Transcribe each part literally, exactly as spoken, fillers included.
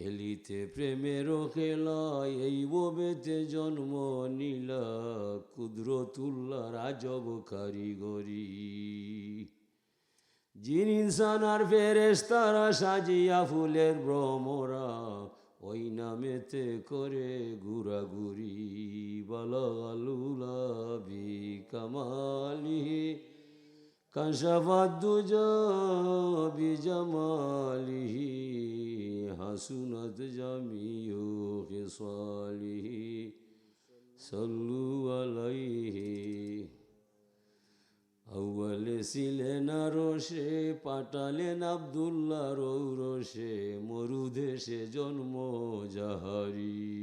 এলিতে প্রেমের খেলায় এই ভবেতে জন্ম নিলা, কুদরতুল্লাহর আজব কারিগরি। জিন ইনসান আর ফেরেশতারা সাজিয়া ফুলের ভ্রমরা, ওই নামেতে করে ঘুরাঘুরি। বালাগাল উলা বিকামালিহি, কাশাফাদ দুজা বিজামালিহি, হাসুনাত জামিউ খিসালিহি, সাল্লু আলাইহি। আউয়ালে ছিলেন আরশে, পাঠালেন আব্দুল্লাহর ঔরসে, মরু দেশে জন্ম যাহারি।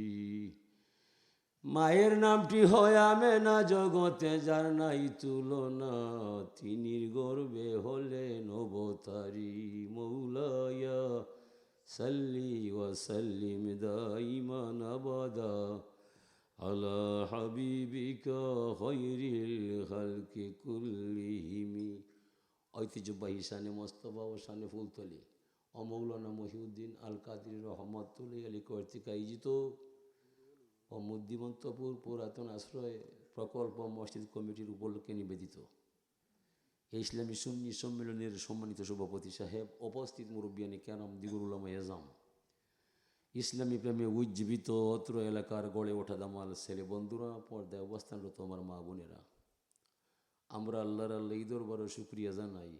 মায়ের নামটি হয় আমেনা, জগতে যার নাই তুলনা, তিনির গর্ভে হলেন অবতারী। মৌলায়া সাল্লি ওয়া সাল্লিম দাইমান আবাদা আলা হাবিবিকা খায়রিল খালকি কুল্লিহিমি। ঐতিহ্যবাহী শানে মোস্তফা ও শানে ফুলতলি ও মৌলানা মহিউদ্দিন আল কাদরি রহমতুল্লাহ আলী কর্তৃক আয়োজিত ও মুদিমন্তপুর পুরাতন আশ্রয় প্রকল্প মসজিদ কমিটির উপলক্ষে নিবেদিত এই ইসলামী সুন্নি সম্মেলনের সম্মানিত সভাপতি সাহেব, উপস্থিত মুরব্বিয়ানে কেরাম, দিগর উলামায়ে এজাম, ইসলামী প্রেমে উজ্জীবিত অত্র এলাকার গড়ে ওঠা দামাল ছেলে বন্ধুরা, পর্দায় অবস্থানরত আমার মা বোনেরা, আমরা আল্লাহর আল্লাহ এই দরবারও শুকরিয়া জানাই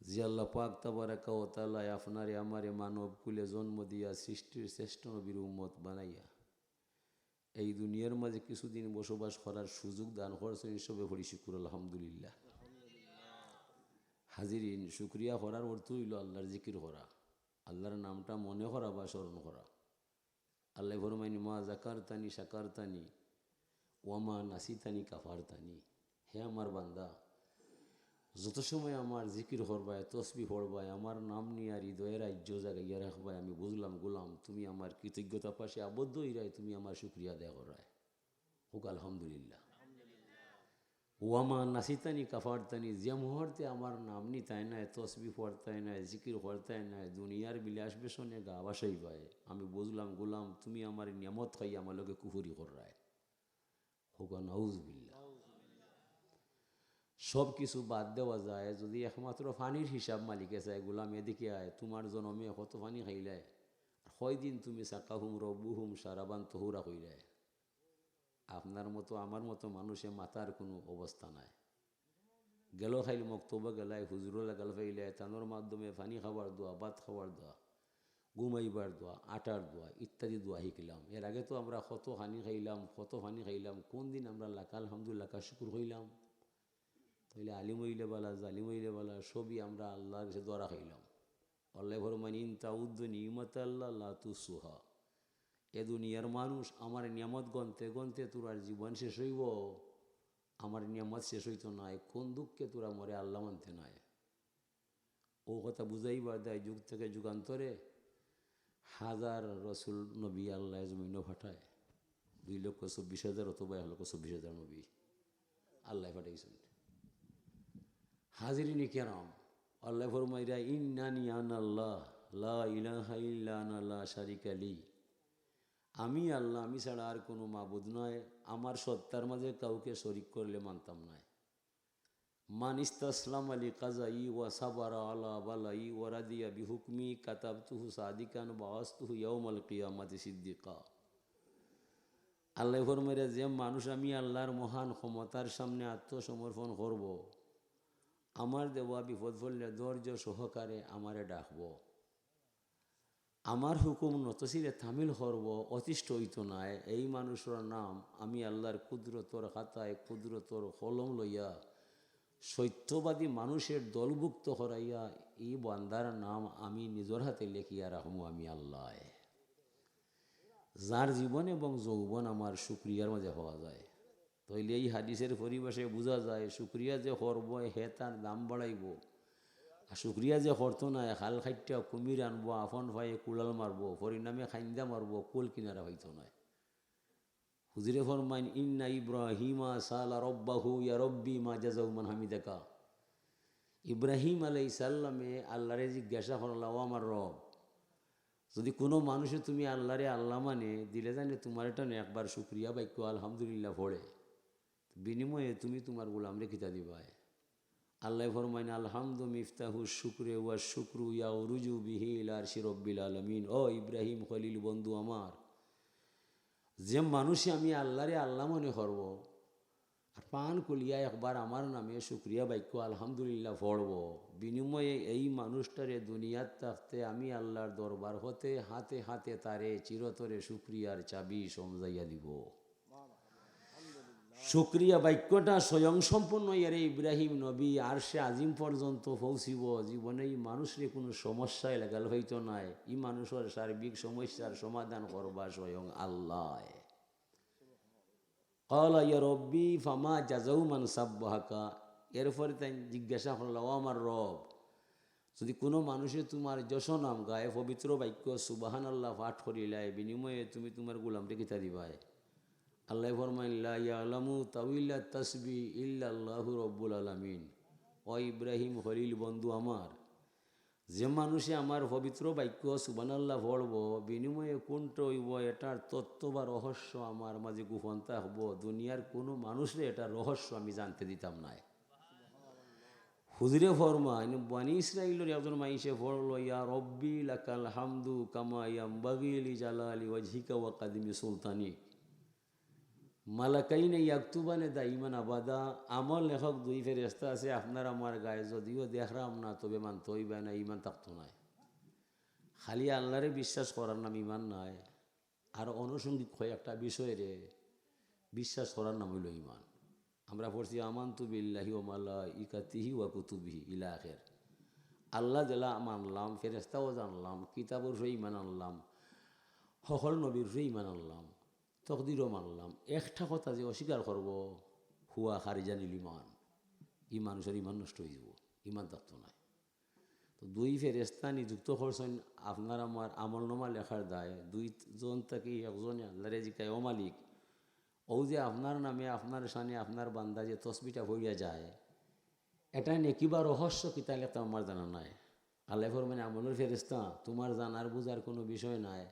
যে আল্লাহ পাক তাবারাকা ওয়া তাআলায় আপনারে আমারে মানব কুলে জন্ম দিয়া সৃষ্টির শ্রেষ্ঠ নবীর উম্মত বানাইয়া এই দুনিয়ার মাঝে কিছুদিন বসবাস করার সুযোগ দান করছেন, সবে পড়ি শুকুর আলহামদুলিল্লাহ। হাজিরিন, শুকরিয়া করার অর্থ অইলো আল্লাহর জিকির করা, আল্লাহর নামটা মনে করা বা স্মরণ করা। আল্লাহ ফরমাইন, "মা জাকারতানি শাকারতানি, ওয়া মা নাসিতানি কাফারতানি।" হে আমার বান্দা, যত সময় আমার জিকির করবায়, তসবি পড়বায়, আমার নাম নিয়া হৃদয়ে রাজ্য জাগাইয়া রাখবায়, আমি বুঝলাম গোলাম, তুমি আমার কৃতজ্ঞতা পাশে আবদ্ধ অইরায়, তুমি আমার শুকরিয়া আদায় কররায়। হোক আলহামদুলিল্লাহ। ওয়া মা নাসিতানি কাফারতানি, যে মুহূর্তে আমার নাম নিতায় নায়, তসবি পড়তায় নায়, জিকির করতায় নায়, দুনিয়ার বিলাস বেসনে গা ভাসাইবায়, আমি বুঝলাম গোলাম, তুমি আমার নিয়ামত খাইয়া আমার লগে কুফুরি কররায়। হোক নাউজুবিল্লাহ। সব কিছু বাদ দেওয়া যায়, যদি একমাত্র পানির হিসাব মালিকে চায়, গোলাম এদিকে আয়, তোমার জনমে কত পানি খাইলায়, আর কয়দিন তুমি সাকাহুম রব্বুহুম শারাবান তহুরা কইলায়। আপনার মতো আমার মতো মানুষে মাতার কোনো অবস্থা নাই। গেল খাইল মক্তবো গেলায়, হুজুরো লাগাল পাইলায়, তানোর মাধ্যমে পানি খাওয়ার দোয়া, ভাত খাওয়ার দোয়া, ঘুমাইবার দোয়া, আটার দোয়া ইত্যাদি দোয়া শিখলাম। এর আগে তো আমরা কত পানি খাইলাম, কত পানি খাইলাম, কোন দিন আমরা লাকা আলহামদুলিল্লাহ, লাকা শুকুর কইলাম? তাইলে আলিম অইলে বালা, জালিম অইলে বালা, সবই আমরা আল্লাহর কাছে ধরা খাইলাম। আল্লাহ ফরমাইন, "ইন তাউদ্দু নি'মাতাল্লাহ লা তুহসুহা।" এ দুনিয়ার মানুষ, আমার নিয়ামত গনতে গনতে তোরার জীবন শেষ অইবো, আমার নিয়ামত শেষ অইতো নায়। কোন দুঃখে তোরা মরে আল্লাহ মানতে নায়? ও কথা বুঝাইবার দায় যুগ থেকে যুগান্তরে হাজার রসুল নবী আল্লাহ জমিনও পাঠায়, দুই লক্ষ চব্বিশ হাজার অথবা এক লক্ষ চব্বিশ হাজার নবী আল্লাহ পাঠাইছেন। হাজিরিনে কেরাম, আল্লাহ ফরমাইরা, "ইন্নানি আনাল্লাহ, লা ইলাহা ইল্লা আনা, লা শারিকা লি।" আমি আল্লাহ, আমি ছাড়া আর কোনো মাবুদ নাই, আমার সত্তার মাঝে কাউকে শরিক করলে মানতাম নায়। "মান ইস্তাসলামা লি কাজাই ওয়া সাবারা আলা বালাই ওয়া রাদিয়া বিহুকমি কাতাবতুহু সাদিকান বাআসতুহু ইয়াউমাল কিয়ামাতি সিদ্দিকা।" আল্লাহ ফরমাইরা, যে মানুষ আমি আল্লাহর মহান ক্ষমতার সামনে আত্মসমর্পণ করব, আমার দেওয়া বিপদ পড়লে ধৈর্য সহকারে আমারে ডাকব, আমার হুকুম নতশিরে তামিল করব, অতিষ্ঠ অইতো নায়, এই মানুষর নাম আমি আল্লাহর কুদরতর খাতায় কুদরতর কলম লইয়া সত্যবাদী মানুষের দলভুক্ত করাইয়া এই বান্দার নাম আমি নিজর হাতে লেখিয়া রাখমু আমি আল্লাহ। যার জীবন এবং যৌবন আমার শুকরিয়ার মাঝে পাওয়া যায়। তাইলে এই হাদিসের পরিভাষায় বুঝা যায়, শুকরিয়া যে করব, হে তার দাম বাড়াইব, আর শুকরিয়া যে করতো নায়, খাল খাইট্টা কুমির আনবো, আফন পায়ে কুড়াল মারবো, পরিণামে খাইন্দা মারবো, কুল কিনারা পাইতো নায়। হুজুরে ফরমাইন, "ইন্না ইব্রাহিমা সালা রব্বাহু ইয়া রব্বি মা জাযাউ মান হামিদাকা।" ইব্রাহিম আলাইহিস সালামে আল্লাহরে জিজ্ঞাসা করলা, "ও আমার রব, যদি কুনু মানুষে তুমি আল্লারে আল্লা মানে, দিলে জানে তুমার ইটা একবার শুকরিয়া বাক্য আলহামদুলিল্লাহ পড়ে, বিনিময়ে তুমি তুমার গোলামরে কিতা দিবায়? আল্লায় ফরমাইন, "আলহামদু মিফতাহু শুকরে ওয়া শুকরু ইয়াউরুজু বিহি ইলা আরশি রব্বিল আলামিন।" ও ইব্রাহিম খলিল বন্ধু আমার, যে মানুষে আমি আল্লারে আল্লা মনে করবো, আর প্রাণ খুলিয়া একবার আমার নামে শুকরিয়া বাক্য আলহামদুলিল্লাহ পড়বো, বিনিময়ে এই মানুষটারে দুনিয়াত থাকতে আমি আল্লার দরবার হতে হাতে হাতে তারে চিরতরে শুকরিয়ার চাবি সমজাইয়া দিবো। শুকরিয়া বাক্যটা স্বয়ং সম্পূর্ণ ইয়ারে ইব্রাহিম নবী আরশে আজিম পর্যন্ত পৌঁছিবো। জীবনে ই মানুষরে কুনু সমস্যায় লাগাল হইতো নায়। ই মানুষর সার্বিক সমস্যার সমাধান করবা স্বয়ং আল্লায়। ক্বালা ইয়া রব্বি ফামা জাযাউ মান সাব্বাহাকা। এরপরে তাইন জিজ্ঞাসা করলা, "ও আমার রব, যদি কুনু মানুষে তুমার যশ নাম গায়, পবিত্র বাক্য সুবহানাল্লাহ পাঠ করিলায়, বিনিময়ে তুমি তুমার গোলামরে কিতা দিবায়?" আল্লায় ফরমাইন, "লা ইয়ালামু তাউইলা তাসবি ইল্লাল্লাহু রব্বুল আলামিন।" ও ইব্রাহিম খলিল বন্ধু আমার, যে মানুষে আমার পবিত্র বাক্য সুবহানাল্লাহ পড়বো, বিনিময়ে কুনটা অইবো, এটার তত্ত্ব বা রহস্য আমার মাঝে গোপন থাকবো, দুনিয়ার কুনু মানুষরে এটার রহস্য আমি জানতে দিতাম নায়। হুজুরে ফরমাইন, বনি ইসরাইলর একজন মাইনষে পড়লো, "ইয়া রব্বি লাকাল হামদু কামা ইয়ামবাগি লিজালালি ওয়াজহিকা ওয়া কাদিমি সুলতানি।" মালাকাইনে ইয়াকতুবানে দাইমান আবাদা, আমল লেখক দুই ফেরেশতা আছে আপনার আমার গায়ে, যদিও দেখরাম না, তবে মানতে অইবা না, ইমান থাকতো নায়। খালি আল্লারে বিশ্বাস করার নাম ইমান নায়, আর আনুষঙ্গিক কয়েকটা বিষয়রে বিশ্বাস করার নাম অইলো ইমান। আমরা পড়ছি, "আমানতু বিল্লাহি ওয়া মালাইকাতিহি ওয়া কুতুবিহি ইলা আখির।" আল্লা যেলা মানলাম, ফেরেশতাও জানলাম, কিতাবর উপরে ইমান আনলাম, হকল নবীর উপরে ইমান আনলাম, তকদিরও মানলাম। একটা কথা যে অস্বীকার করবো, হুয়া খারিজানিল ইমান, ই মানুষর ইমান নষ্ট অইযিবো, ইমান থাকতো নায়। তো দুই ফেরেশতা নিযুক্ত করছইন আপনার আমার আমলনামা লেখার দায়। দুইজন থাকি একজনে আল্লারে জিকায়, "ও মালিক, অউ যে আপনার নামে, আপনার শানে, আপনার বান্দা যে তসবিটা পড়িয়া যায়, এটা নেকি বা রহস্য কিতা লেখতাম আমার জানা নাই।" আল্লায় ফরমাইন, "আমলর ফেরেশতা, তুমার জানার বুঝার কুনু বিষয় নাই।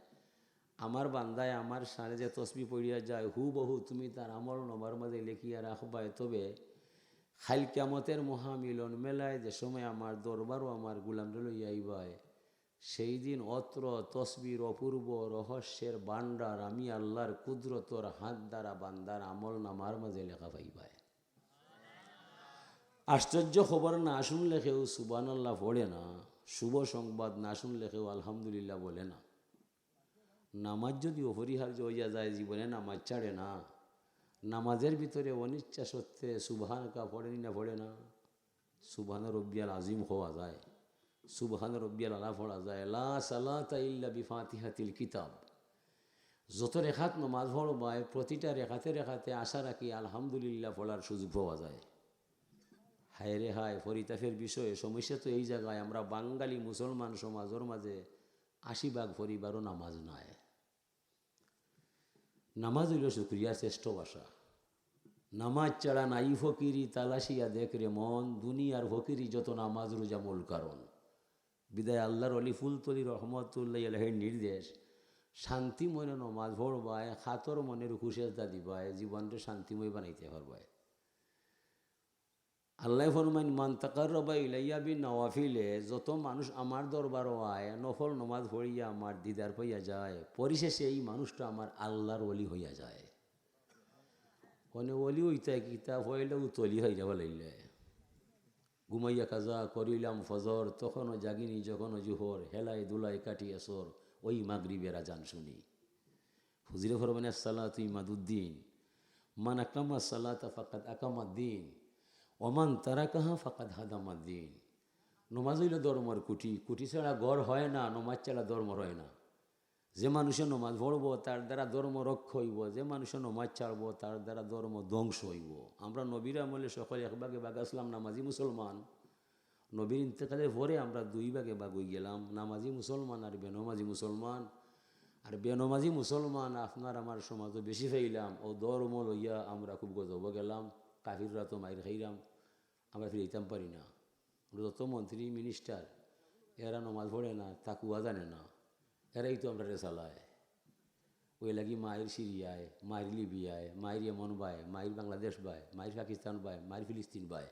আমার বান্দায় আমার শানে যে তসবি পড়িয়া যায়, হুবহু তুমি তার আমলনামার মাঝে লেখিয়া রাখবায়। তবে কাইল কিয়ামতের মহামিলন মেলায় যে সময় আমার দরবারো আমার গোলামরে লইয়া আইবায়, সেই দিন অত্র তসবির অপূর্ব রহস্যের ভান্ডার আমি আল্লার কুদরতর হাত দ্বারা বান্দার আমলনামার মাঝে লেখা পাইবায়।" আশ্চর্য খবর না শুনলে কেউ সুবহানাল্লাহ পড়ে না, শুভ সংবাদ না শুনলে কেউ আলহামদুলিল্লাহ বলে না। নামাজ যদি অপরিহার্য অইয়া যায়, জীবনে নামাজ ছাড়ে না, নামাজের ভিতরে অনিচ্ছা সত্ত্বে সুবহানাকা পড়ে নি না পড়ে না? সুবহান রব্বিয়াল আজিম কওয়া যায়, সুবহান রব্বিয়াল আলা পড়া যায়, লা সালাতা ইল্লা বিফাতিহাতিল কিতাব। যত রেকাত নামাজ পড়বায়, প্রতিটা রেকাতে রেকাতে আশা রাখি আলহামদুলিল্লাহ পড়ার সুযোগ পাওয়া যায়। হায় রে হায়, পরিতাপের বিষয়, সমস্যা তো এই জাগায়, আমরা বাঙালি মুসলমান সমাজর মাঝে আশি ভাগ পরিবারও নামাজ নাই। নামাজ অইলো শুকরিয়ার শ্রেষ্ঠ ভাষা। নামাজ ছাড়া নাই ফকিরি, তালাশিয়া দেখ রে মন, দুনিয়ার ফকিরি যত নামাজ রোজা মূল কারণ। বিদায় আল্লার অলি ফুলতলি রহমতুল্লাহি আলাইহির নির্দেশ, শান্তি মনে নামাজ পড়বায়, কাতর মনে রুকু সেজদা দিবায়, জীবনরে শান্তিময় বানাইতে পারবায়। আল্লায় ফরমাইন, "মান তাকাররাবা ইলাইয়া বিন নওয়াফিলে", যত মানুষ আমার দরবারো আয়, নফল নামাজ পড়িয়া আমার দিদার পাইয়া যায়, পরিশেষে এই মানুষটা আমার আল্লার অলি হইয়া যায়। অনে অলি অইতা কিতা, পয়লা উতলি হইয়া বালাইলে। ঘুমাইয়া কাজা করিলাম ফজর, তখনও জাগিনি যখনও জুহর, হেলায় দুলায় কাটি আসর, ওই মাগরিবের আজান শুনি। হুজুরে ফরমাইন, "আসসালাতু ইমাদুদ্দিন, মান আকামা সালাতা ফাকাদ আকামাদ্দিন, ওমান তারাকাহা ফাকাদ হাদামাদ্দিন।" নমাজ অইলো ধর্মর খুঁটি, খুঁটি ছাড়া ঘর হয় না, নমাজ ছাড়া ধর্ম রয় না। যে মানুষে নমাজ পড়বো, তার দ্বারা ধর্ম রক্ষা অইবো, যে মানুষে নমাজ ছাড়বো, তার দ্বারা ধর্ম ধ্বংস অইবো। আমরা নবীর আমলে সকলে এক ভাগে ভাগ আসলাম নামাজি মুসলমান, নবীর ইন্তেকালের পরে আমরা দুই ভাগে ভাগ অই গেলাম, নামাজি মুসলমান আর বেনমাজি মুসলমান। আর বেনমাজি মুসলমান আপনার আমার সমাজও বেশি পাইলাম, ও ধর্ম লইয়া আমরা খুব গজবো গেলাম, কাফিররা তো মাইর খাইলাম, আমরা ফিরাইতাম পারি না। আমরা যত মন্ত্রী মিনিস্টার, এরা নমাজ পড়ে না, তাকুয়া জানে না। এরাই তো আমরারে চালায়। অউ লাগি মাইর সিরিয়ায়, মাইর লিবিয়ায়, মাইর ইয়েমন বায়, মাইর বাংলাদেশ বায়, মাইর পাকিস্তান বায়, মাইর ফিলিস্তিন বায়,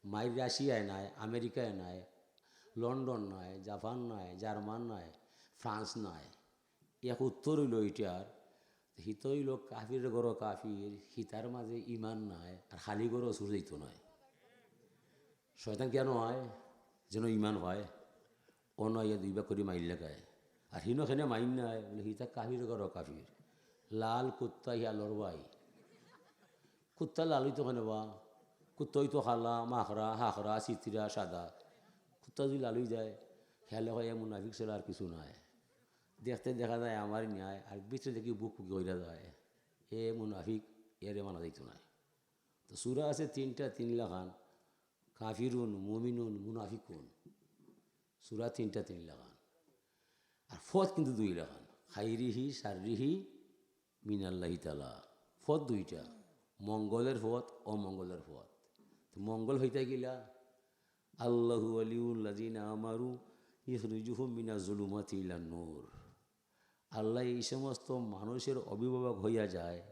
মাইর রাশিয়ায় নায়, আমেরিকায় নায়, লন্ডন নায়, জাপান নায়, জার্মান নায়, ফ্রান্স নায়। এক উত্তর অইলো ইটার, হিত অইলো কাফির ঘরো কাফির, হিতার মাঝে ইমান নায়, আর খালি ঘরো চুর যাইতো নায়। শয়তান কেনে অয়? যেন ইমান পায়। অনো আইয়া দুই ভাগ করি মাইর লাগায়। আর হিনো কেনে মাইর নায়, বুলে, হিতা কাফির ঘরো কাফির। লাল কুত্তা হিয়ালর ভাই। কুত্তা লাল অইতো কেনে বা? কুত্তা অইতো কালা, মাকড়া, হাকড়া, চিত্রা, সাদা। কুত্তা যদি লাল অই যায়, হিয়ালে কয়, "এ মুনাফিক ছাড়া আর কিছু নায়।" দেখতে দেখা যায় আমার ন্যায়, আর ভিতরে দেখি বুক ফুকি কইরা যায়, "এ মুনাফিক, এরে মানা যাইতো নায়।" তো সূরা আছে তিনটা, তিন লাখান, কাফিরুন, মুমিনুন, মুনাফিকুন। সূরা তিনটা, তিন লাখান। আর পথ কিন্তু দুই লাখান, খাইরিহি, শাররিহি, মিনাল্লাহি তাআলা। পথ দুইটা, মঙ্গলের পথ, অমঙ্গলের পথ। তো মঙ্গল অইতা কিলা? আল্লাহু ওয়ালিউল্লাযিনা আমানু ইউখরিজুহুম মিনাজ জুলুমাতি ইলান নূর। আল্লাহ এই সমস্ত মানুষের অভিভাবক হইয়া যায়,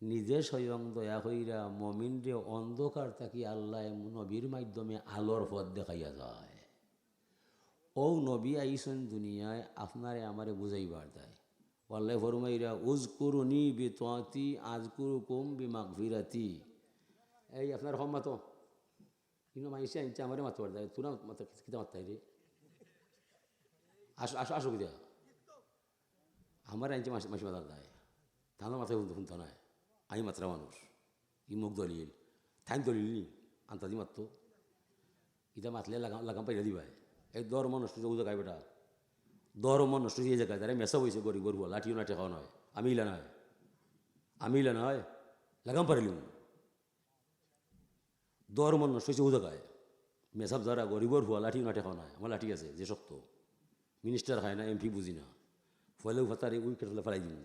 নিজে স্বয়ং দয়া কইরা মমিনরে অন্ধকার থাকি আল্লাহ নবীর মাধ্যমে আলোর পথ দেখাইয়া যায়। অউ নবী আইছইন দুনিয়ায় আপনারে আমারে বুঝাইবার দায়। আল্লাহ ফরমাইরা, "উযকুরুনি বিতাআতি আযকুরুকুম বিমাগফিরাতি।" এই আপনার ক্ষমা তো, কিন্তু মাইনষে আনছে আমারে মাতবার দায়, তোরা মাত-, কিতা মাততায় রে? আসো, আসো, আসো কিতা? আমারে আনছে মাইনষে মাতবার দায়। তান মাততায় হুনতো নায়, আমি মাতরা মানুষ। ই মুখ দলিল, তাইন দলিল নি, আন্তাজি মাততো। ইতা মাতলে লাগাম, লাগাম পাইরা দিবায়। এই ধর্ম নষ্ট অইছে অউ জাগায় বেটা। ধর্ম নষ্ট অইছে এই জাগায়। যারা মেসাব অইছে গরিবর পুয়া, লাঠিও না, টেকাও নায়। আমি ইলা নায়। আমি ইলা নায়। লাগাম পারিলিমু। ধর্ম নষ্ট অইছে অউ জাগায়। মেসাব যারা গরিবর পুয়া, লাঠিও না, টেকাও নায়। আমার লাঠি আছে, যে শক্ত। মিনিস্টার খায় না, এমপি বুঝি না। ফয়লাউ ফাতারে উই কেটে ফালাই দিমু।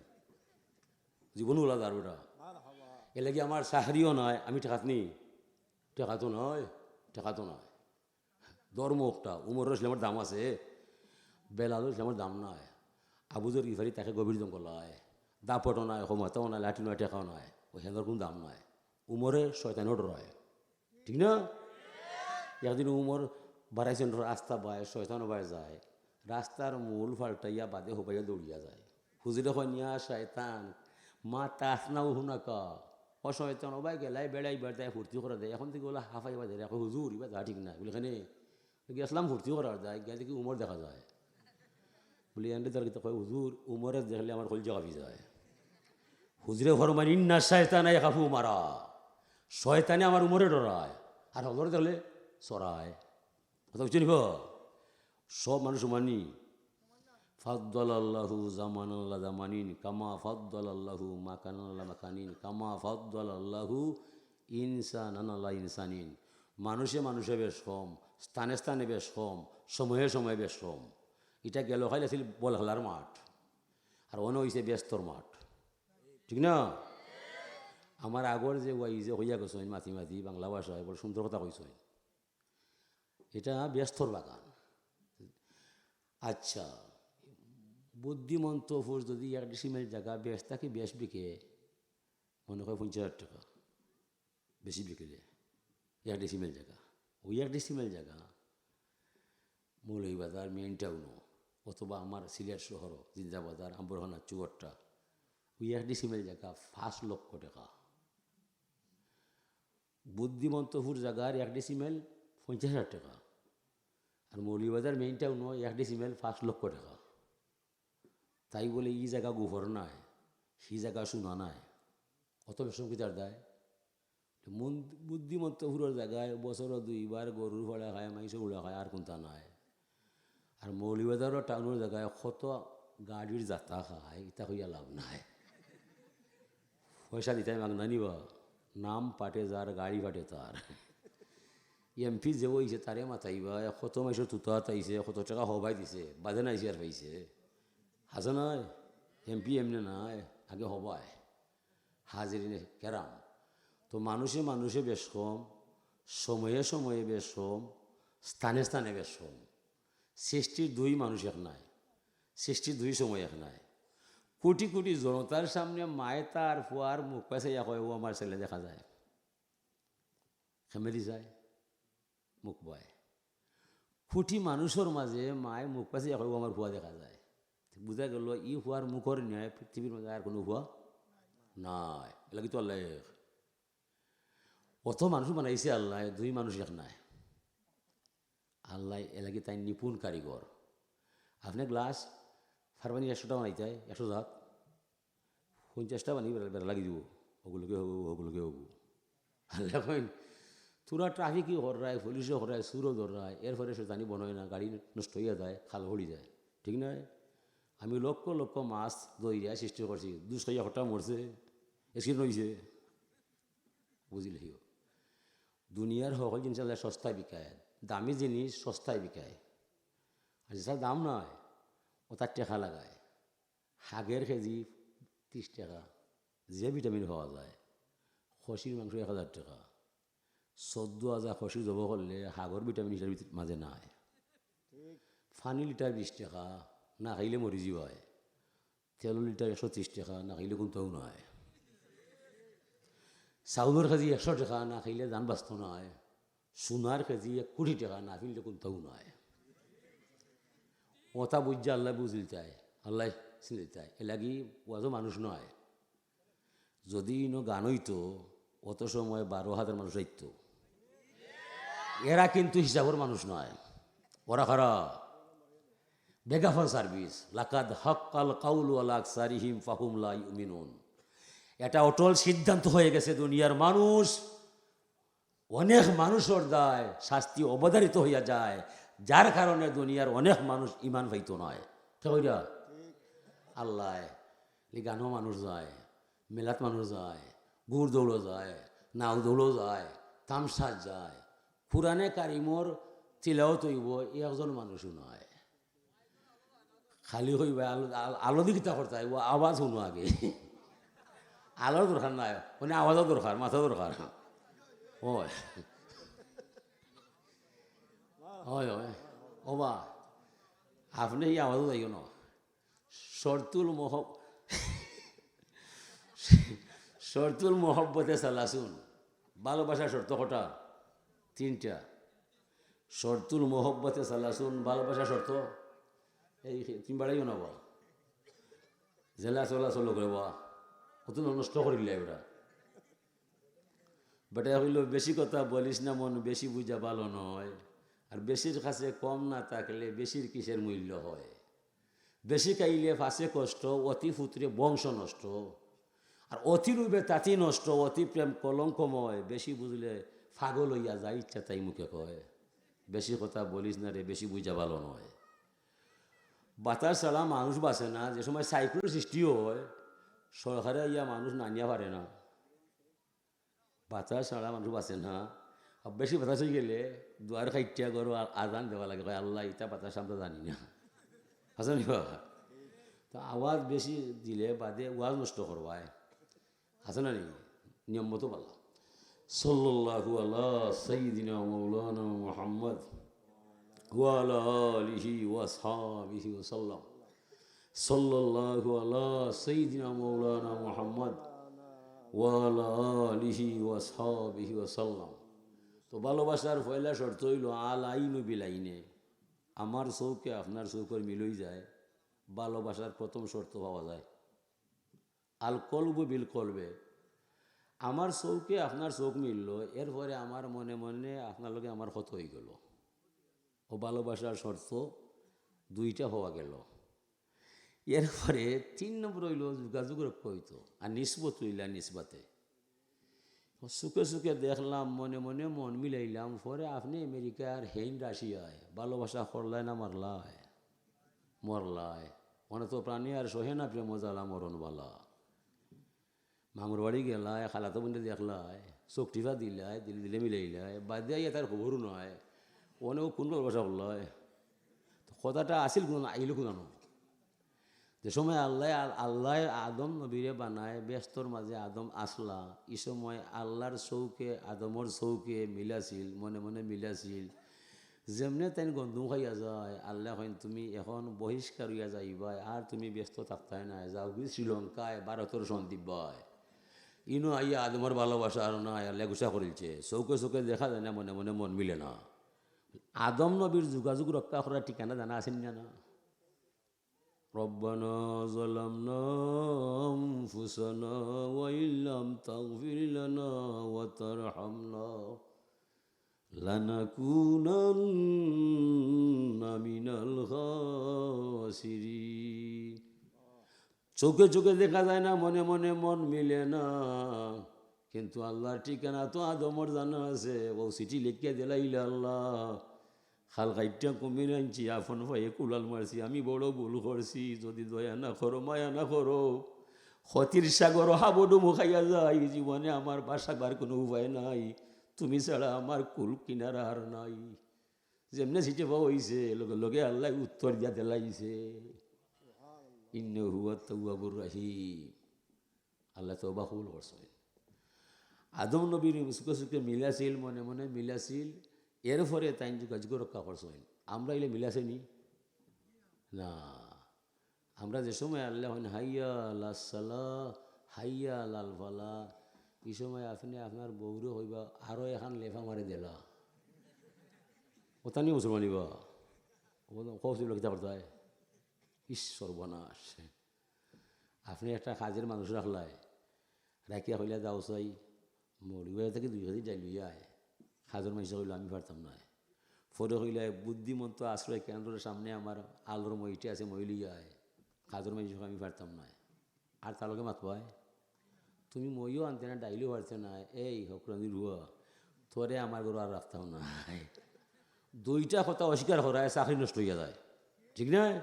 জীবন ওলা দার বেটা। এর লাগি আমার চাকরিও নায়, আমি টেকাত নি। টেকাতো নায়, টেকাতো নায়। ধর্ম একটা, উমরর ইসলামর দাম আছে, বেলালর ইসলামর দাম নাই। আবু যর গিফারি তাকে গভীর জঙ্গল হয়, দাপটও নাই, ক্ষমতাও নাই, লাঠি নাই, টেকাও নাই, অউ হেনর কুনু দাম নাই। উমরে শয়তানও ডরায়, ঠিক না? একদিন উমর বাড়াইছেন রাস্তা বায়, শয়তানও বায় যায়, রাস্তার মূল পাল্টাইয়া বাদে হবাইয়া দৌড়িয়া যায়। হুজুরে কয়, "ইয়া শয়তান, মা তাসনাউ হুনাকা।" ও শয়তান, ও বায় গেলায় বেড়াইবার দায়, ফুর্তি করার দায়, এখন থাকি অলা হাফাইবার দায়। কয়, "হুজুর, ইবা যা ঠিক না।" বুলে, "কেনে?" গেছলাম ফুর্তি করার দায়, গিয়া দেখি উমর দেখা যায়। বুলে, "এনরে তার কিতা কয়?" "হুজুর, উমরে দেখলে আমার কলিজা কাঁপি যায়।" হুজুরে ফরমাইন, "ইন্না শায়তানা ইয়াখাফু উমারা।" শয়তানে আমার উমরে ডরায়, আর হজরে দেখলে চড়ায়। কথা বুঝছো নি বা? সব মানুষ সমান নি। ফাদ্দালাল্লাহু জামানান আলা জামানিন কামা ফাদ্দালাল্লাহু মাকানান আলা মাকানিন কামা ফাদ্দালাল্লাহু ইনসানান আলা ইনসানিন। মানুষে মানুষে বেশ কম, স্থানে স্থানে বেশ কম, সময়ে সময়ে বেশ কম। ইটা গেল কাইল আছিল বল খেলার মাঠ, আর অনো অইছে বেস্তর মাঠ, ঠিক না? আমার আগর যে ওয়াইজে কইয়া গেছইন মাতি মাতি বাংলা ভাষায়, বড় সুন্দর কথা কইছইন। ইটা বেস্তর বাগান। আচ্ছা, বুদ্ধিমন্ত পুরুষ যদি এক ডিসিমেল জাগা বেশ থাকি বেশ বিকে, মনে কয় পঞ্চাশ হাজার টেকা বেশি বিকিলে, এক ডিসিমেল জাগা, অউ এক ডিসিমেল জাগা মৌলভীবাজার মেইন টাউনো অথবা আমার সিলেট শহরো জিন্দাবাজার, আম্বরখানা, চুয়াট্টা, অউ এক ডিসিমেল জাগা পাঁচ লক্ষ টেকা। বুদ্ধিমন্তপুর জাগার এক ডিসিমেল পঞ্চাশ হাজার টেকা, আর মৌলভীবাজার মেইন টাউনো এক ডিসিমেল পাঁচ লক্ষ টেকা। তাই বলে ই জাগা গুফর নায়, হি জাগা শুনা নায়, অত বেশকম কিতার দায়? মন-, বুদ্ধিমন্তপুরর জাগায় বছরো দুইবার গরুর ফাড়া খায়, মাইনষর উড়া খায়, আর কুনতা নায়। আর মৌলভীবাজারর টাউনর জাগায় কত গাড়ির যাতা খায়, ইতা কইয়া লাভ নাই। পয়সা দিতায় মাগনা নি বা, নাম পাটে যার, গাড়ি পাটে তার। এমপি যে অইছে তারে মাতাইবা, কত মাইনষর তুতা আতাইছে, কত টেকা হবায় দিছে, বাদে নাই চেয়ার পাইছে। হাছা নায়? এমপি এমনে নায়, আগে হবায়। হাজিরিনে কেরাম। তো মানুষে মানুষে বেশ কম, সময়ে সময়ে বেশ কম, স্থানে স্থানে বেশ কম। সৃষ্টির দুই মানুষ এক নায়। সৃষ্টি দুই সময় এক নায়। কোটি কোটি জনতার সামনে মায়ে তার ফুয়ার মুখ পাশে ইয়া কয়, "ও আমার ছেলে দেখা যায়।" কেমনে যায়? মুখ বায়। কোটি মানুষর মাঝে মায়ে মুখ পাশে ইয়া কয়, "ও আমার ফুয়া দেখা যায়।" বুঝা গেল, ই ফুয়ার মুখর ন্যায় পৃথিবীর মাঝে আর কোনো ফুয়া নাই। এর লাগি তো আল্লাহ এক। অত মানুষ বানাইছে আল্লাহ, দুই মানুষ এক নায়। আল্লাহ এর লাগি তাইন নিপুণ কারিগর। আপনে গ্লাস পারবা নি একশোটা বানাইতায়, একশো জাত, পঞ্চাশটা বানাই বেড়া, বেড়া লাগি দিব, ওগুলোকে হবো, ওগুলোকে হবো। আল্লাহ কইন, "তোরা ট্রাফিকই কররায়, পুলিশও কররায়, চুরও ধররায়, এরপরে শয়তানি বন্ধ অয় না, গাড়ি নষ্ট অইয়া যায়, খাল পড়ি যায়, ঠিক নায়? আমি লক্ষ লক্ষ মাছ ধরিয়া সৃষ্টি করছি, দুষ খাইয়া কটা মরছে, accident অইছে।" বুঝিল হিও? দুনিয়ার হকল জিনিস আল্লাহ সস্তায় বিকায়, দামি জিনিস সস্তায় বিকায়। আর যেটা দাম নায়, ওটার টেকা লাগায়। হাগের কেজি ত্রিশ টেকা, যে ভিটামিন পাওয়া যায়, খসির মাংস এক হাজার টেকা। চোদ্দ হাজার খসি জবো করলে হাগর ভিটামিন হিসাবে মাঝে নায়। পানি লিটার বিশ টেকা, না খাইলে মরি যিবায়। তেল লিটার একশো ত্রিশ টেকা, না খাইলে কুন্তাউ নায়। চাউলর কেজি একশো টেকা, না খাইলে জান বাঁচতো নায়। সোনার কেজি এক কোটি টেকা, না ফিনলে কুন্তাউ নায়। ওটা বুঝা আল্লাহ বুঝিলতায়, আল্লাহ চিনলিতায়। এর লাগি ওয়াজও মানুষ নায়। যদি ইনো গান অইতো, অত সময় বারো হাজার মানুষ আইতো। এরা কিন্তু হিসাবর মানুষ নায়, ওরা খারাপ। বেগাফান সার্ভিস, "লাকাদ হাক্কাল কাউলু আলা আকসারিহিম ফাহুম লা ইউমিনুন।" এটা অটল সিদ্ধান্ত হয়ে গেছে, দুনিয়ার মানুষ, অনেক মানুষর দায় শাস্তি অবধারিত হইয়া যায়, যার কারণে দুনিয়ার অনেক মানুষ ইমান পাইতো নায়। ঠিক অইরা? আল্লাহ, এই গানও মানুষ যায়, মেলাত মানুষ যায়, ঘুড় দৌড়ও যায়, নাও দৌড়ও যায়, তামশাত যায়, কোরআনে কারিমর তিলাওয়াত অইবো, একজন মানুষও নায়। খালি কইবা, "আলো, আলো, আলো দি কিতা করতায়? ও আওয়াজ হুনো আগে।" আলোর দরকার নাই, মানে আওয়াজও দরকার, মাথা দরকার। অয়। অয়, অয়। ওবা, আপনে ই আওয়াজও যাইও না। শর্তুল মহব-, শর্তুল মহব্বতে সালাসুন। ভালোবাসার শর্ত কটা? তিনটা। শর্তুল মহব্বতে সালাসুন, ভালোবাসার শর্ত। এই তুমি বাড়াইও না বা। জেলা চলাচল করে বা। কত নষ্ট করিলে এবার। বেটায় কইল, "বেশি কথা বলিস না মন, বেশি বুঝা ভালো নয়। আর বেশির কাছে কম না থাকলে বেশির কিসের মূল্য হয়?" বেশি খাইলে ফাঁসে কষ্ট, অতি ফুতরে বংশ নষ্ট। আর অতি লোভে তাতি নষ্ট, অতি প্রেম কলঙ্কময়। বেশি বুঝলে পাগল হইয়া যায়, ইচ্ছা তাই মুখে কয়। বেশি কথা বলিস না রে, বেশি বুঝা ভালো নয়। বাতাস ছাড়া মানুষ বাঁচে না। যে সময় সাইক্লোন সৃষ্টি হয়, সরকারে ইয়া মানুষ নানিয়া পারে না। বাতাস ছাড়া মানুষ বাঁচে না। আর বেশি বাতাস হয়ে গেলে দুয়ার খাইটিয়া ঘরো আ-, আজান দেওয়া লাগে, কয়, "আল্লাহ, ইটা বাতাস আমরা জানি না।" আছে নি বাবা? তো আওয়াজ বেশি দিলে বাদে ওয়াজ নষ্ট করবায়। আছে না নি? নিয়ম মতো বললাম। সাল্লাল্লাহু আলা সাইয়্যিদিনা মাওলানা মুহাম্মদ ওয়া আলা আলিহি ওয়া আসহাবিহি ওয়া সাল্লাম। সাল্লাল্লাহু আলা সাইয়্যিদিনা মাওলানা মুহাম্মদ ওয়া আলা আলিহি ওয়া আসহাবিহি ওয়া সাল্লাম। তো ভালোবাসার পয়লা শর্ত হইল আল আইনু বিল আইনে, আমার চৌকে আপনার চৌকর মিল হই যায়, ভালোবাসার প্রথম শর্ত পাওয়া যায়। আল কলবু বিল কলবে, আমার চৌকে আপনার চৌক মিলল, এরপরে আমার মনে মনে আপনার লগে আমার ক্ষত হয়ে গেল। ও ভালোবাসার শর্ত দুইটা হওয়া গেল। এরপরে তিন নম্বর হইল যোগাযোগ রক্ষা হইতো, আর নিসবত রইলা নিসবাতে। সুখে সুখে দেখলাম, মনে মনে মন মিলাইলাম, পরে আপনি আমেরিকার হেইন রাশিয়ায়, ভালোবাসা করলায় না মারলায়? মরলায়। মনে তো প্রাণী আর সহে না প্রেম জ্বালা মরণ বালা। মামুর বাড়ি গেলায়, খালাতো বোনরে দেখলায়, চোখ টিপা দিলায়, দিলে দিলে মিলাইলায়, বাদে আইয়া তার খবরও নাই। অনে ও কোন ভালোবাসা করলায়? তো কথাটা আছিল কোন, আইল কোন আনো? যে সময় আল্লাহ, আল্লাহ আদম নবীরে বানায়, বেহেস্তর মাঝে আদম আছলা, ই সময় আল্লাহর চৌকে, আদমর চৌকে মিলাছিল, মনে মনে মিলাছিল। যেমনে তাইন গন্ধম খাইয়া যায়, আল্লায় কইন, "তুমি এখন বহিষ্কার অইয়া যাইবায়, আর তুমি ব্যস্ত থাকতায় নায়, যাওগি শ্রীলঙ্কায়, ভারতর সন্দ্বীপ বায়। ইনো আইয়া আদমর ভালোবাসা আর নায়, আল্লায় গুসা করিলছে, চউখে চউখে দেখা যায় না, মনে মনে মন মিলে না।" আদম নবীর যোগাযোগ রক্ষা করার ঠিকানা জানা আছে নি না? ربنا ظلمنا أنفسنا وإن لم تغفر لنا وترحمنا لنكونن من الخاسرين। চউখে চউখে দেখা যায় না, মনে মনে মন মিলে না, কিন্তু আল্লার ঠিকানা তো আদমর জানা আছে। অউ চিঠি লেখিয়া দিলাইলা, "আল্লা, খাল কাইট্টা কুমির আনছি, আপন পায়ে কুড়াল মারছি, আমি বড় ভুল করছি, যুদি দয়া না করো, মায়া না করো, ক্ষতির সাগর হাবুডুবু খাইয়া যাই, জীবনে আমার বাঁচাবার কুনু উপায় নাই, তুমি ছাড়া আমার কুল কিনারা আর নাই।" যেমনে চিঠি পাওয়া অইছে, লগে লগে আল্লায় উত্তর দিয়া দিলাইছে, "ইন্নাহু হুয়াত তাওয়াবুর রাহিম।" আল্লায় তওবা কবুল করছইন। আদম নবীর চউখে চউখে মিল আছিল, মনে মনে মিল আছিল, এরপরে তাইন যোগাযোগ রক্ষা করছইন। আমরা ইলে মিল আছে নি? না। আমরা যে সময় আল্লায় কইন, "হাইয়া আলাস সালাহ, হাইয়া আলাল ফালাহ", ই সময় আপনে আপনার বউরে কইবা, "আরো এখান লেফা মারি দিলা।" অতা নি মুসলমানি বা? ও তো কওছে কিতা করতায়? ইস, সর্বনাশ। আপনে একটা কাজের মানুষ রাখলায়, রাখিয়া কইলা, "যাও চাই, মৌলভীবাজার থাকি দুই কেজি ডাইল লইয়া আয়।" কাজর মানষে কইলা, "আমি পারতাম নায়।" পরে কইলা, "বুদ্ধিমন্ত আশ্রয় কেন্দ্রর সামনে আমার আলর মই ইটা আছে, মই লইয়া আয়।" কাজর মানষে কইলা, "আমি পারতাম নায়।" আর তার লগে মাতবায়, "তুমি মইও আনতে না, ডাইলও পারতে না, এই হকরানির হুয়া, তোরে আমার ঘরো আর রাখতাম নায়।" দুইটা কথা অস্বীকার করায় চাকরি নষ্ট অইয়া যায়, ঠিক না?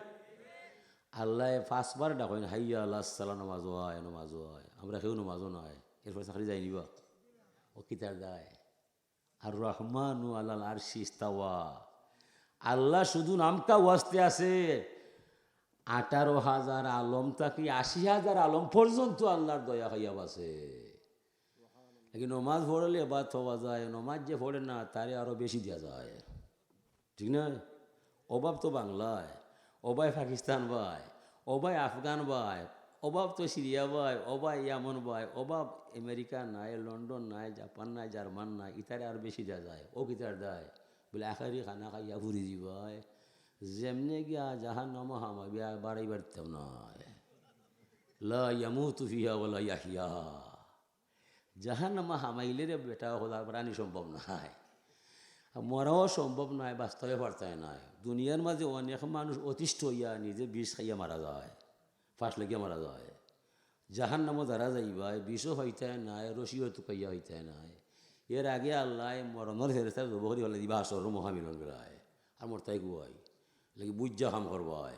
আল্লায় পাঁচবার ডাকইন, "হাইয়া আলাস সালাহ, নমাজো আয়, নমাজো আয়।" আমরা কেউ নমাজো নাই, এরপরে চাকরি যায়নি বা? ও কিতার দায়? আর রহমানু আলাল আরশি ইস্তাওয়া। আল্লাহ শুধু নামকা ওয়াস্তে আছে, আঠারো হাজার আলম থাকি আশি হাজার আলম পর্যন্ত আল্লার দয়া খাইয়া আছে। লেকিন নমাজ পড়লে বাদ পাওয়া যায়, নমাজ যে পড়ে না, তারে আরো বেশি দেওয়া যায়। ঠিক না? অভাব তো বাংলায়, অভাব পাকিস্তান বায়, অভাব আফগান বায়, অভাব তো সিরিয়া বায়, অভাব ইয়ামন বায়, অভাব আমেরিকা নাই, লন্ডন নাই, জাপান নাই, জার্মান নাই, ইতারে আর বেশি দেওয়া যায়। ও কিতার দায়? বলে, "আখেরি খানা খাইয়া ফুরি দিবায়, যেমনে গিয়া জাহান্নামো হামাইবায়, বাড়াইবার তেও নাই।" লা ইয়ামুতু ফিহা ওয়ালা ইয়াহইয়া। জাহান্নামো হামাইলে রে বেটা, খোদা প্রাণী সম্ভব নায়, আর মরাও সম্ভব নায়, বাঁচতাও পারতায় নায়। দুনিয়ার মাঝে অনেক মানুষ অতিষ্ঠ অইয়া নিজে বিষ খাইয়া মারা যায়, ফাঁস লাগিয়া মারা যায়। জাহান্নামো যারা যাইবায়, বিষও পাইতায় নায়, রশিও তুকাইয়া পাইতায় নায়। এর আগে আল্লায় মরণর ফেরেস্তারে জবো করি ফালাই দিবা হাশরর মহামিলন বেলায়, আর মরতায় কুয়াই। লেকিন বুঝা কাম করবায়,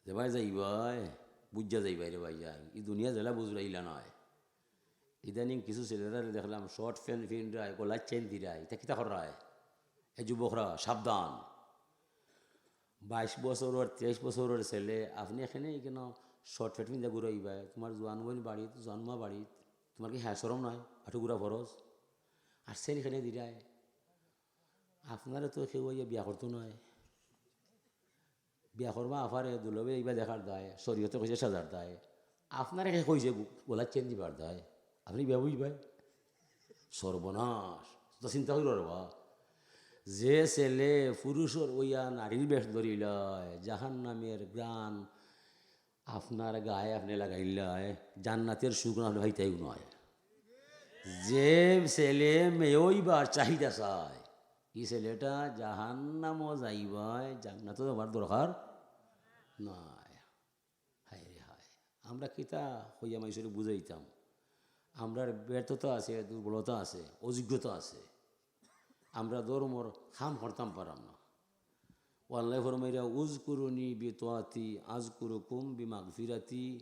যেবায় যাইবায়, বুঝা যাইবায় রে ভাইজান। ই দুনিয়া যেলা বুঝরায় ইলা নায়। ইদানিং কিছু ছেলেরারে দেখলাম, শর্ট প্যান্ট ফিনরায়, গলাত চেইন দিরায়, ইতা কিতা কররায়? এ যুবকরা, সাবধান। বাইশ বছরর, তেইশ বছরর ছেলে, আপনে এখানে কেনে শর্ট প্যান্ট ফিন্দা ঘুরাইবায়? তুমার জোয়ান বইন বাড়িত, জোয়ান মা বাড়িত, তুমার কি হায় শরম নাই? আটু ঘুরা ফরজ। আর চেইন এখানে দিরায়। আপনারে তো কেউ আইয়া বিয়া করতো নায়। বিয়া করবা আফারে দুলাভাই ইবা দেখার দায়, শরীয়তে কইছে সাজার দায়। আপনারে কে কইছে গু-, গলাত চেইন দিবার দায়? আপনে বিয়া বুঝবায়? সর্বনাশ। তো চিন্তা করি রে বা। যে ছেলে পুরুষর অইয়া নারীর বেশ ধরিলায়, জাহান্নামের ঘ্রাণ আপনার গায়ে আপনে লাগাইলায়, জান্নাতের সুখ আপনে পাইতায় নায়। যে ছেলে মেয়ে অইবার চাহিদা চায়, ই ছেলেটা জাহান্নামো যাইবায়, জান্নাতো যাবার দরকার নাই। হায় রে হায়, আমরা কিতা কইয়া মাইনষরে বুঝাইতাম? আমরার ব্যর্থতা আছে, দুর্বলতা আছে, অযোগ্যতা আছে। আমরা ধর্মর কাম করতাম পারাম না। ও আল্লায় ফরমাইরা, "উযকুরুনি বিতাআতি আযকুরুকুম বিমাগফিরাতি।"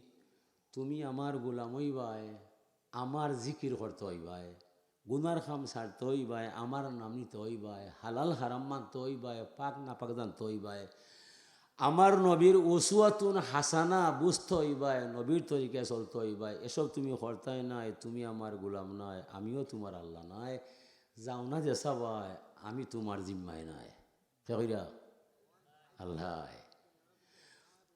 তুমি আমার গোলাম অইবায়, আমার জিকির করতে অইবায়, গুনার কাম ছাড়তে অইবায়, আমার নাম নিতে অইবায়, হালাল হারাম মানতে অইবায়, পাক নাপাক জানতে অইবায়, আমার নবীর উসওয়াতুন হাসানা বুঝতে অইবায়, নবীর তরিকায় চলতে অইবায়। এসব তুমি করতায় নায়, তুমি আমার গোলাম নায়, আমিও তুমার আল্লাহ নায়। যাও না যেছা বায়, আমি তুমার জিম্মায় নায়। কে কইরা? আল্লায়।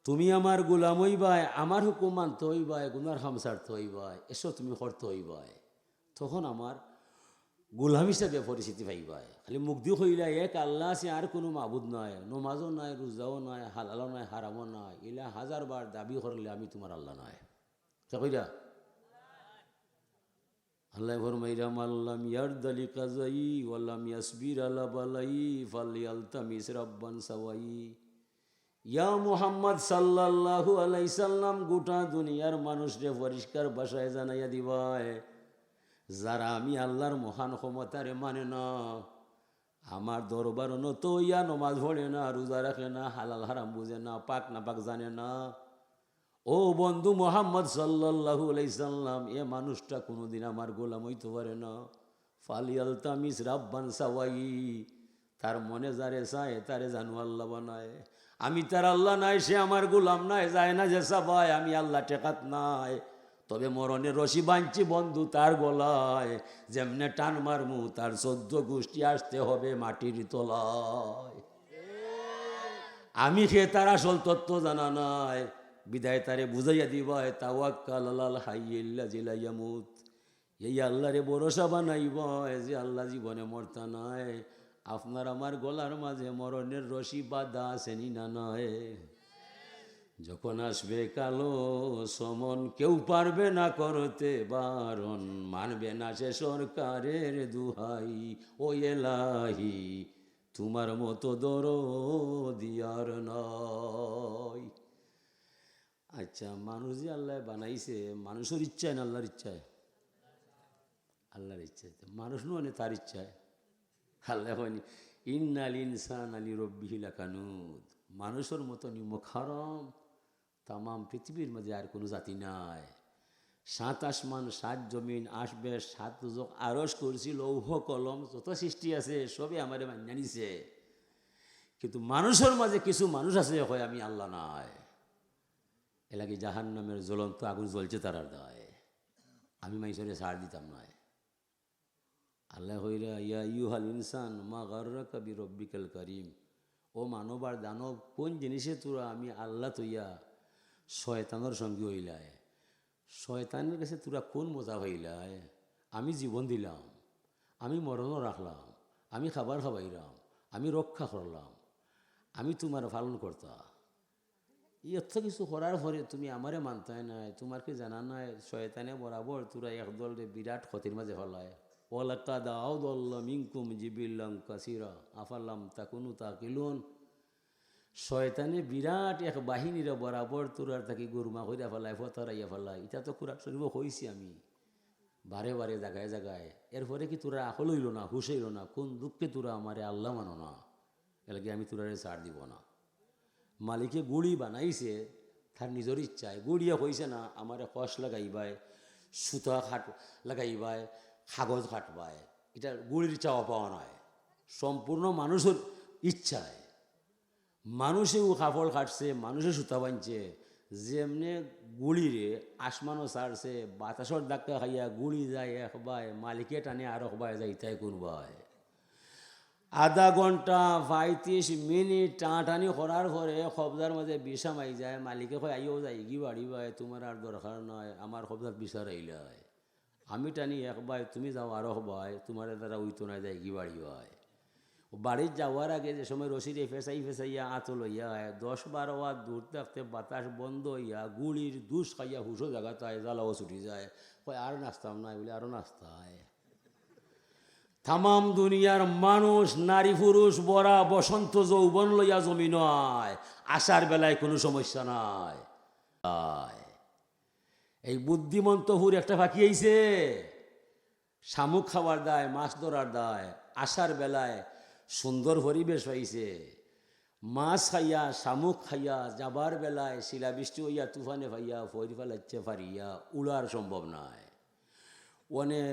তুমি আমার গোলাম অইবায়, আমার হুকুম মানতে অইবায়, গুনার কাম ছাড়তে অইবায়, এসো তুমি করতে অইবায়। তখন আমার গোলাম হিসাবে পরিচিতি পাইবায়। খালি মুখদি কইলা এক আল্লা আছে, আর কুনু মাবুদ নাই, নমাজও নাই, রোজাও নাই, হালালও নাই, হারামও নাই, ইলা হাজার বার দাবি করলে আমি তুমার আল্লা নায়। কে কইরা? আল্লায় ফরমাইরা, "মান লাম ইয়ারদা লিকাযাই ওয়া লাম ইয়াসবির আলা বালাই ফালইয়ালতামিস রাব্বান সাওয়াই।" ইয়া মুহাম্মদ সাল্লাল্লাহু আলাইহি সাল্লাম, গোটা দুনিয়ার মানুষরে পরিষ্কার ভাষায় জানাইয়া দিবায়, যারা আমি আল্লার মহান ক্ষমতারে মানে না, আমার দরবার নত অইয়া নমাজ পড়ে না, রোজা রাখে না, হালাল হারাম বুঝে না, পাক না পাক জানে না, ও বন্ধু মুহাম্মদ সাল্লাল্লাহু আলাইহি সাল্লাম, এ মানুষটা কুনুদিন আমার গোলাম অইতো পারে না। ফালইয়ালতামিস রাব্বান সাওয়াই, তার মনে যারে চায়, তারে জানু আল্লা বানায়। আমি তার আল্লা নায়, সে আমার গোলাম নায়, যায় না যে চাবায়, আমি আল্লা ঠেকাত নায়। তবে মরণের রশি বানছি বন্ধু তার গলায়, যেমনে টান মারমু তার চৌদ্দ গুষ্টি আসতে হবে মাটির তলায়। আমি কে তার আসল তত্ত্ব জানা নাই, বিধায় তারে বুঝাইয়া দিবায়, "তাওয়াক্কাল আলাল হাইয়িল্লাযী লা ইয়ামুত।" এই আল্লারে ভরসা বানাইবায়, যে আল্লা জীবনে মরতা নায়। আপনার আমার গলার মাঝে মরণের রশি বাঁধা আছে নি না নাই? যখন আসবে কালো সমন, কেউ পারবে না করতে বারণ, মানবে না সে সরকারের দুহাই। ও এলাহি, তুমার মতো দরদি আর নাই। আচ্ছা, মানুষ যে আল্লায় বানাইছে, মানুষর ইচ্ছায় না আল্লার ইচ্ছায়? আল্লার ইচ্ছায়। তো মানুষ নয় না তার ইচ্ছায়। আল্লায় কইন, "ইন্নাল ইনসানা লিরাব্বিহি লাকানুদ।" মানুষর মতো নিমক হারাম তামাম পৃথিবীর মাঝে আর কুনু জাতি নাই। সাত আসমান, সাত জমিন, আশ বেহেশত, সাত দুজখ, আরশ, কুরসি, লৌহ, কলম, যত সৃষ্টি আছে, সবে আমারে মানিয়া নিছে। কিন্তু মানুষর মাঝে কিছু মানুষ আছে, কয়, "আমি আল্লা নায়।" এরলাগি জাহান্নামের জ্বলন্ত আগুন জ্বলছে তারার দায়। আমি মাইনষরে ছাড় দিতাম নায়। আল্লায় কইরা, "ইয়া আইয়ুহাল ইনসান মা গাররাকা বিরাব্বিকাল কারীম।" ও মানব আর দানব, কুন জিনিসে তোরা আমি আল্লা থইয়া শয়তানর সঙ্গী অইলায়? শয়তানের গেছে তোরা কুন মজা পাইলায়? আমি জীবন দিলাম, আমি মরণও রাখলাম, আমি খাবার খাবাইলাম, আমি রক্ষা করলাম, আমি তুমার পালন কর্তা। ই অত কিছু করার পরে তুমি আমারে মানতায় নায়, তুমার কি জানা নাই, শয়তানে বরাবর তোরা এক দলরে বিরাট ক্ষতির মাঝে ফালায়। "ওয়ালাকাদ আদাল্লা মিনকুম জিবিল্লান কাসীরা, আফালাম তাকুনু তাকিলুন।" শয়তানে বিরাট এক বাহিনীরে বরাবর তোরার থাকি গুরমা কইরা ফালায়, ফতরাইয়া ফালায়। ইটা তো কুরআন শরীফো কইছি আমি বারে বারে, জাগায় জাগায়। এরপরে কি তোরার আকল অইলো না, হুশ অইলো না? কুন দুঃখে তোরা আমারে আল্লা মানো না? এরলাগি আমি তোরারে ছাড় দিব না। মালিকে ঘুড়ি বানাইছে তার নিজর ইচ্ছায়। ঘুড়িয়ে কইছে না, "আমারে কষ লাগাইবায়, সুতা কাট-, লাগাইবায়, কাগজ কাটবায়।" ইটা ঘুড়ির চাওয়া পাওয়া নায়, সম্পূর্ণ মানুষর ইচ্ছায়। মানুষেউ কাপড় কাটছে, মানুষে সুতা বানছে, যেমনে ঘুড়িরে আসমানো ছাড়ছে, বাতাসর ধাক্কা খাইয়া ঘুড়ি যায় একবায়, মালিকে টানে আরকবায়, যাইতায় কুনবায়। আধা ঘন্টা, পঁয়ত্রিশ মিনিট টানাটানি করার পরে কবজার মাঝে বিষ হামাই যায়। মালিকে কয়, "আইও, যাইগি বাড়িবায়, তুমার আর দরকার নাই, আমার কবজাত বিষ হারাইলায়।" আমি টানি একবায়, তুমি যাও আরকবায়, তুমার দ্বারা অইতো নায়, যাইগি বাড়িবায়। ও বাড়িত যাওয়ার আগে যে সময় রশিরে ফেসাই ফেসাইয়া আতো লইয়া আয়, দশ বারো হাত দূর থাকতে বাতাস বন্ধ অইয়া ঘুড়ির দুষ খাইয়া হুশো জাগাত আয়, জ্বালাও ছুটি যায়। কয়, "আর নাচতাম নায়," বলে, "আরো নাচতায়।" তামাম দুনিয়ার মানুষ, নারী পুরুষ ভরা বসন্ত যৌবন লইয়া জমিনো আয়, আসার বেলায় কুনু সমস্যা নাই। আয়। এই বুদ্ধিমন্ত পুর একটা ফাকি আইছে, শামুক খাওয়ার দায়, মাছ ধরার দায়, আসার বেলায় সুন্দর পরিবেশ পাইছে। মাছ খাইয়া, শামুক খাইয়া, যাবার বেলায় শিলাবৃষ্টি অইয়া, তুফানে পাইয়া, ফইর ফালাইছে ফারিয়া, উড়ার সম্ভব নায়। অনে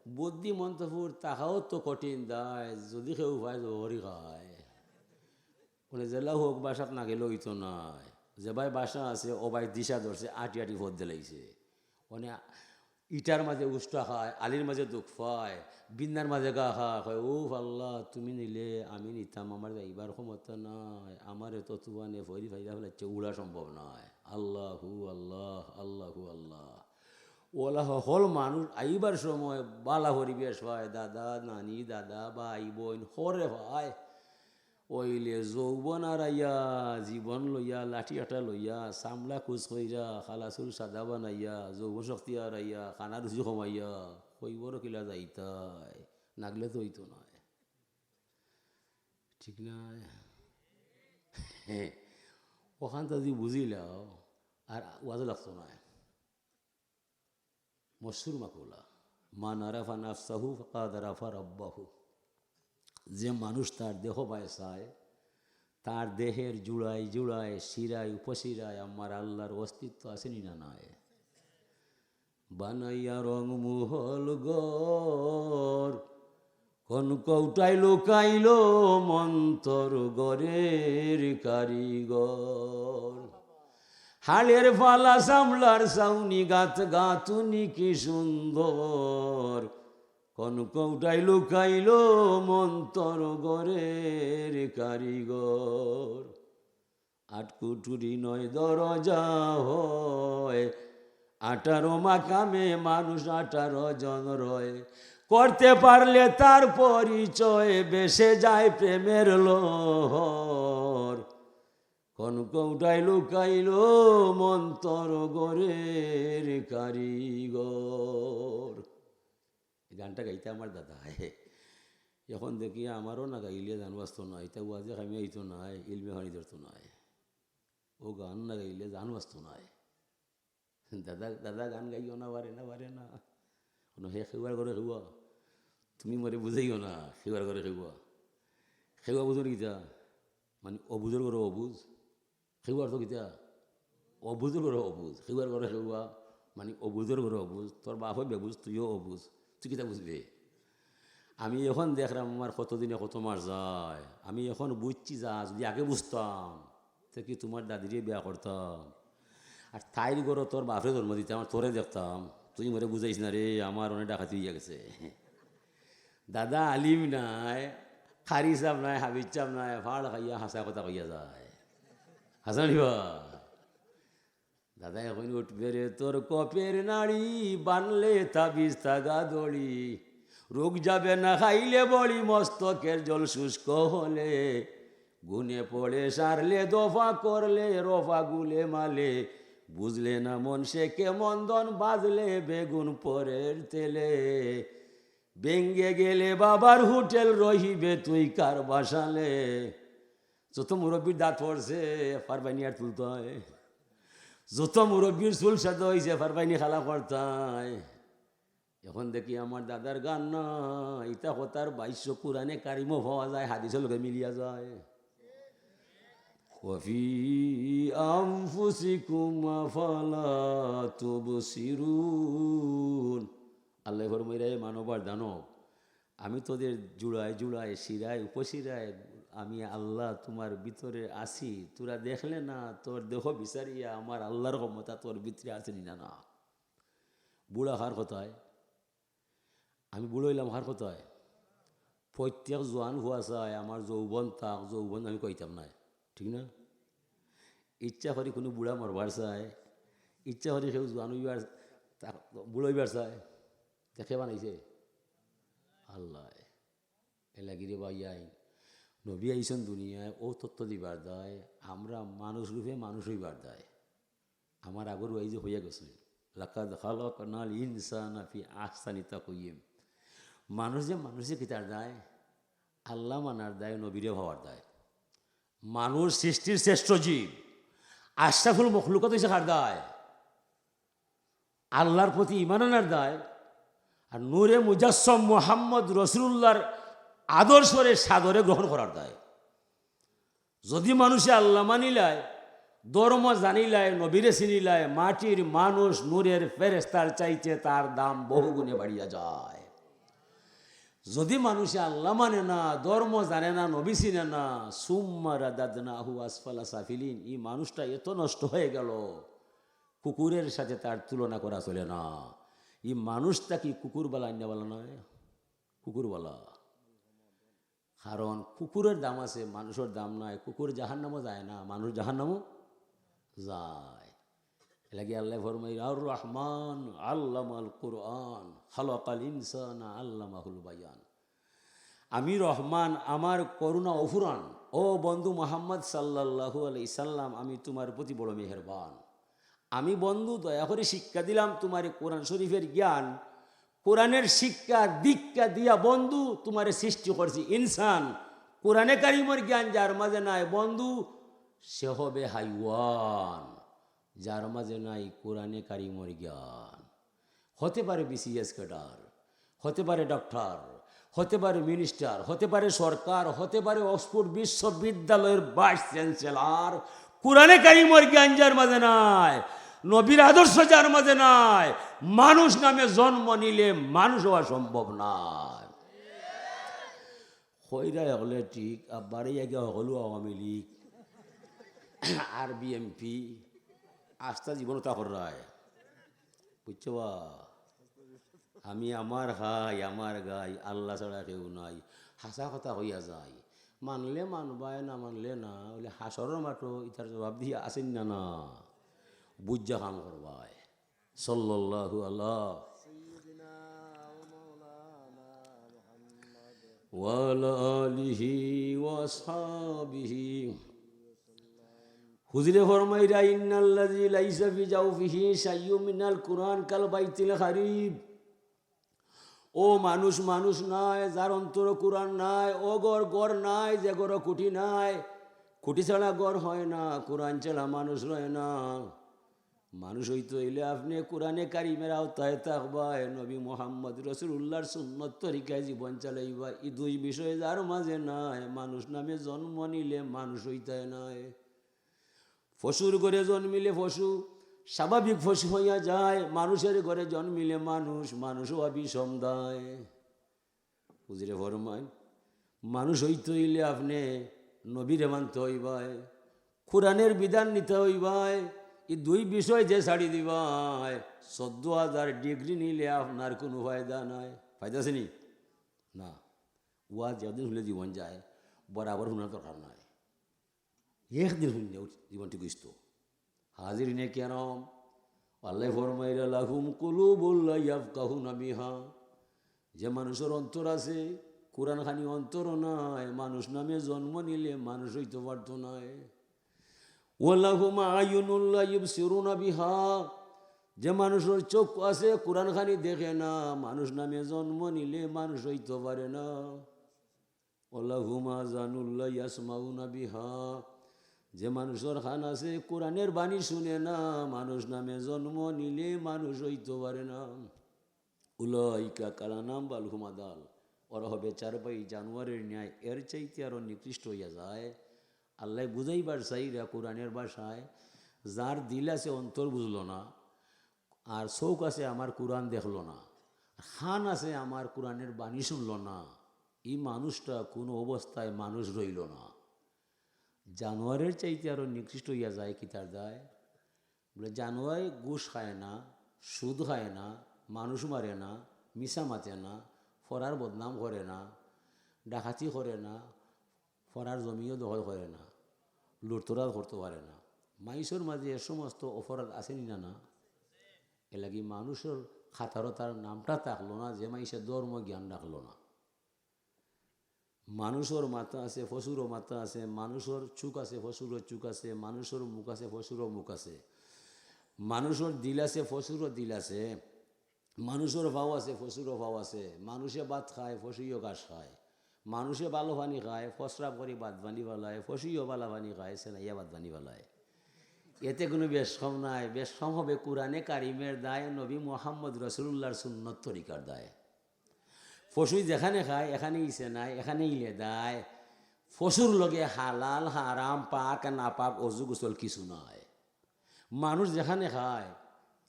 বুদ্ধিমন্ত পুর তাকাও তো কঠিন দায়, যদি কেউ পায় জহরি খায়। অনে জেলা হোক বাসাত না গেলে অইতো নায়। যেবায় বাসা আছে, অবায় দিশা ধরছে, আটি আটি পথ দিলাইছে। অনে ইটার মাঝে উষ্টা খায়, আলির মাঝে দুখ পায়, বিন্দার মাঝে গা খায়, কয়, "উফ আল্লাহ, তুমি নিলে আমি নিতাম, আমার যাইবার ক্ষমতা নাই, আমারে তো তুফানে ফরি ফাইরা ফেলাইছে, উড়া সম্ভব নয়।" আল্লাহু আল্লাহ, আল্লাহু আল্লাহ। অলা হকল মানুষ আইবার সময় বালা পরিবেশ পায়, দাদা, নানি, দাদা, ভাই, বইন, হকলরে পায়। অইলে যৌবন আরাইয়া, জীবন লইয়া, লাঠি আটা লইয়া, চামড়া কুচ কইরা, কালা চুল সাদা বানাইয়া, যৌবন শক্তি আরাইয়া, কানা রুচি কমাইয়া, কইবর কিলা যাইতায়, নাগলে তো অইতো নায়। ঠিক নায়? অখানতা যদি বুঝিলাও, আর ওয়াজও লাগতো নায়। মশহুর মাকুলা, "মান আরাফা নাফসাহু ফাকাদ আরাফা রাব্বাহু।" যে মানুষ তার দেহ বায় চায়, তার দেহের জুড়ায় জুড়ায়, শিরায় উপশিরায় আমার আল্লাহর অস্তিত্ব আছে নি না নাই? বানাইয়া রং মহল ঘর, কোন কৌটায় লুকাইল মন্তর ঘরের কারিগর। হাড়ের ফালা চামড়ার ছাউনি গাত গাতুনি কি সুন্দর, কোন কৌটায় লুকাইল মন্তর ঘরের কারিগর। আট কুঠুরি নয় দরজা হয়, আঠারো মাকামে মানুষ আঠারো জন রয়। করতে পারলে তার পরিচয়, ভেসে যায় প্রেমের লহর। কোন কৌটায় লুকাইল মন্তর ঘরের কারিগর। এই গানটা গাইতা আমার দাদায়। এখন দেখি আমারও না গাইলে জান বাঁচতো নায়, ইতা ওয়াজে কামে আইতো নায়, ইলমে পানি ধরতো নায়। ও গান না গাইলে জান বাঁচতো নায়। দাদা, দাদা গান গাইও না, পারে না, পারে না। কোনো হে খেউয়ার ঘরে খেউয়া। তুমি মরে বুঝাইও না, খেউয়ার ঘরে খেউয়া। খেউয়া বুঝো নি কিতা? মানে অবুঝর ঘরে অবুঝ। খেউয়ার তো কিতা? অবুঝর ঘরে অবুঝ। খেউয়ার ঘরে খেউয়া, মানে অবুঝর ঘরে অবুঝ। তোর বাপও বেবুঝ, তুইও অবুঝ। তুই কিতা বুঝবে? আমি এখন দেখরাম আমার কত দিনে কত মাস যায়। আমি এখন বুঝছি যা, যদি আগে বুঝতাম, তে কি তুমার দাদিরে বিয়া করতাম? আর তাইর ঘরো তোর বাপরে জন্ম দিতাম, আর তোরে দেখতাম, তুই মরে বুঝাইস না রে, আমার অনেক ডাকাতি অইয়া গেছে। দাদা আলিম নায়, কারি সাব নায়, হাফিজ সাব নায়, ফাড় খাইয়া হাছা কথা কইয়া যায়। হাছা নি বা? দাদায় কইন, "উঠবে রে তোর কপের নাড়ি, বানলে তাবিজ তাগা দড়ি। রোগ যাবে না খাইলে বড়ি, মস্তকের জল শুষ্ক হলে। গুনে পড়ে সারলে দফা করলে, রফা গুলে মালে। বুঝলে না মন সে কেমন ধন, বাজলে বেগুন পরের তেলে। ভেঙ্গে গেলে বাবার হোটেল, রহিবে তুই কার বাসালে।" যত মুরব্বির দাঁত পড়ছে, পারবায়নি আর তুলতায়। যত মুরব্বির চুল সাদা অইছে, পারবায়নি কালা করতায়। এখন দেখি আমার দাদার গান না, ইতা কথার ভাষ্য কুরআনে কারিমও পাওয়া যায়, হাদিসর লগে মিলিয়া যায়। "ওয়াফি আনফুসিকুম আফালা তুবসিরুন।" আল্লায় ফরমাইরা, "এ মানব আর দানব, আমি তোদের জুড়ায় জুড়ায়, শিরায় উপশিরায়, আমি আল্লাহ তোমার ভিতরে আছি, তোরা দেখলে না, তোর দেহ বিচারিয়া আমার আল্লাহর ক্ষমতা তোর ভিতরে আছে নি না?" না। বুড়া কার কথায়? আমি বুড়া অইলাম কার কথায়? প্রত্যেক জোয়ান ফুয়া চায় আমার যৌবন থাক, যৌবন আমি কইতাম নায়, ঠিক না? ইচ্ছা করি কুনু বুড়া মরবার চায়, ইচ্ছা করি কেউ জোয়ান অইবার, তা-, বুড়া অইবার চায়, দেখে বানাইছে আল্লায়। এর লাগি রে ভাইয়াইন, নবী আইছইন দুনিয়ায় অউ তথ্য দিবার দায়, আমরা মানুষ রূপে মানুষ অইবার দায়। আমার আগর ওয়াইজে কইয়া গেছইন, "লাকাদ খালাকনাল ইনসানা ফি আহসানি তাকওয়িম।" মানুষ যে মানুষে কিতার দায়, আল্লাহ মানার দায়, নবীরে পাওয়ার দায়। মানুষ সৃষ্টির শ্রেষ্ঠ জীব, আশরাফুল মখলুকাত অইছে কার দায়? আল্লাহর প্রতি ঈমান আনার দায়, আর নূরে মুজাসসম মুহাম্মদ রসুলুল্লাহর আদর্শরে সাদরে গ্রহণ করার দায়। যদি মানুষে আল্লাহ মানিলায়, ধর্ম জানিলায়, নবীরে চিনিলায়, মাটির মানুষ নূরের ফেরেশতার চাইতে তার দাম বহুগুণে বাড়িয়া যায়। যদি মানুষে আল্লাহ মানে না, ধর্ম জানে না, নবী চিনে না, সুম্মা রাদাদনাহু আসফালা সাফিলিন, এই মানুষটা এত নষ্ট হয়ে গেল, কুকুরের সাথে তার তুলনা করা চলে না। ই মানুষ থাকি কুকুর বালা, ইন্না বালা নায়, কুকুর বালা। কারণ কুকুরের দাম আছে, মানুষর দাম নাই। কুকুর জাহান্নামো যায় না, মানুষ জাহান্নামো যায়। এর লাগি আল্লায় ফরমাইরা, "আর রহমান আল্লামাল কুরআন, খালাকাল ইনসানা আল্লামাহুল বায়ান।" আমি রহমান, আমার করুণা অফুরান। ও বন্ধু মুহাম্মদ সাল্লাল্লাহু আলাইহি সাল্লাম, আমি তুমার প্রতি বড় মেহেরবান। আমি বন্ধু দয়া করি শিক্ষা দিলাম তুমারে কোরআন শরীফের জ্ঞান। কোরআনের শিক্ষা দীক্ষা দিয়া বন্ধু তুমারে সৃষ্টি করছি ইনসান। কোরআনে কারিমর জ্ঞান যার মাঝে নাই বন্ধু, সে হবে হাইওয়ান। যার মাঝে নাই কোরআনে কারিমর জ্ঞান। হতে পারে বিসিএস ক্যাডার, হতে পারে ডক্টর, হতে পারে মিনিস্টার, হতে পারে সরকার, হতে পারে অক্সফোর্ড বিশ্ববিদ্যালয়ের ভাইস চ্যান্সেলর। কোরআনে কারিমর জ্ঞান যার মাঝে নাই, নবীর আদর্শ যার মাঝে নাই, মানুষ নামে জন্ম নিলে মানুষ হওয়া সম্ভব নয়। কইরা হকলে ঠিক, আবার এই আগে হকলু আওয়ামী লীগ, আর বিএমপি, আস্তা জীবন তা কররায়। বুঝছো বা? আমি আমার খাই, আমার গাই, আল্লাহ ছাড়া কেউ নাই। হাছা কথা কইয়া যাই, মানলে মানবায়, না মানলে না, অইলে হাশরর মাঠো ইতার জবাব দিয়া আছেন না, না? বুঝা কাম করবায়। সাল্লাল্লাহু আলা সাইয়্যিদিনা ওয়া মাওলানা মুহাম্মদ ওয়া আলা আলিহি ওয়া আসহাবিহি। হুজুরে ফরমাইরা, "ইন্নাল্লাযী লাইসা ফি জাওফিহি শাইউম মিনাল কুরআন কাল বাইতিল খারিব।" ও মানুষ, মানুষ নায়, যার অন্তরো কুরআন নাই, ও ঘর, ঘর নাই, যে ঘরো খুঁটি নাই। খুঁটি ছাড়া ঘর হয় না, কুরআন ছাড়া মানুষ রয় না। মানুষ অইতে অইলে আপনে কুরআনে কারিমের আওতায় থাকবায়, নবী মুহাম্মদ রসুলুল্লাহর সুন্নত তরিকায় জীবন চালাইবায়। ই দুই বিষয় যার মাঝে নাই, মানুষ নামে জন্ম নিলে মানুষ অইতায় নায়। পশুর ঘরে জন্মিলে পশু, স্বাভাবিক পশু হইয়া যায়, মানুষের ঘরে জন্মিলে মানুষ, মানুষ হওয়া বিষম দায়। বুঝলে ফরমাইন, মানুষ অইতে অইলে আপনে নবীরে মানতে অইবায়, কুরআনের বিধান নিতে অইবায়। ই দুই বিষয় যে ছাড়ি দিবায়, চৌদ্দ হাজার ডিগ্রি নিলে আপনার কুনু ফায়দা নাই। ফায়দা আছে নি? না। ওয়াজ একদিন হুনলে জীবন যায়, বরাবর হুনার দরকার নাই। একদিন হুনলে জীবন ঠিক অইতো। হাজিরিনে কেরাম, আল্লায় ফরমাইরা, "লাহুম কুলুবুল লা ইয়াফকাহুনা বিহা।" যে মানুষর অন্তর আছে, কুরআন খানি অন্তর নাই, মানুষ নামে জন্ম নিলে মানুষ অইতো পারতো নায়। "ওয়া লাহুম আয়ুনুল লা ইউবসিরুনা বিহা।" যে মানুষর চোখ আছে, কুরআন খানি দেখে না, মানুষ নামে জন্ম নিলে মানুষ অইতো পারে না। "ওয়া লাহুম আযানুল লা ইয়াসমাউনা বিহা।" যে মানুষর কান আছে, কুরআনের বাণী শুনে না, মানুষ নামে জন্ম নিলে মানুষ অইতো পারে না। "উলাইকা কাল আনআম বাল হুম আদাল।" ওরা হবে চারপাই জানোয়ারের ন্যায়, এর চাইতে আরো নিকৃষ্ট অইয়া যায়। আল্লায় বুঝাইবার চাইরা কুরআনের ভাষায়, যার দিল আছে অন্তর বুঝলো না, আর চউখ আছে আমার কুরআন দেখলো না, আর কান আছে আমার কুরআনের বাণী শুনলো না, ই মানুষটা কুনু অবস্থায় মানুষ রইলো না। জানোয়ারের চাইতে আরো নিকৃষ্ট অইয়া যায় কিতার দায়? বলে, জানোয়ারে ঘুষ খায় না, সুদ খায় না, মানুষ মারে না, মিছা মাতে না, ফরার বদনাম করে না, ডাকাতি করে না, ফরার জমিও দখল করে না, লুটতরাজ করতো পারে না। মাইনষর মাঝে এ সমস্ত অপরাধ আছে নি না, না? এর লাগি মানুষর কাতারো তার নামটা থাকলো না, যে মাইনষে ধর্ম জ্ঞান রাখলো না। মানুষর মাথা আছে, পশুরও মাথা আছে, মানুষর চউখ আছে, পশুরও চউখ আছে, মানুষর মুখ আছে, পশুরও মুখ আছে, মানুষর দিল আছে, পশুরও দিল আছে, মানুষর পাও আছে, পশুরও পাও আছে, মানুষে ভাত খায়, পশুইও ঘাস খায়, মানুষে ভালো পানি খায়, প্রস্রাব করি ভাত পানি ফালায়, পশুইও ভালা পানি খায়, সেনাইয়া ভাত পানি ফালায়। এতে কুনু বেশ কম নাই, বেশ কম হবে কুরআনে কারিমের দায়, নবী মুহাম্মদ রসুলুল্লাহর সুন্নত তরিকার দায়। পশুই যেখানে খায়, এখানেই সেনায়, এখানেই লেদায়। পশুর লগে হালাল, হারাম, পাক, নাপাক, অজু, গোসল কিছু নাই। মানুষ যেখানে খায়,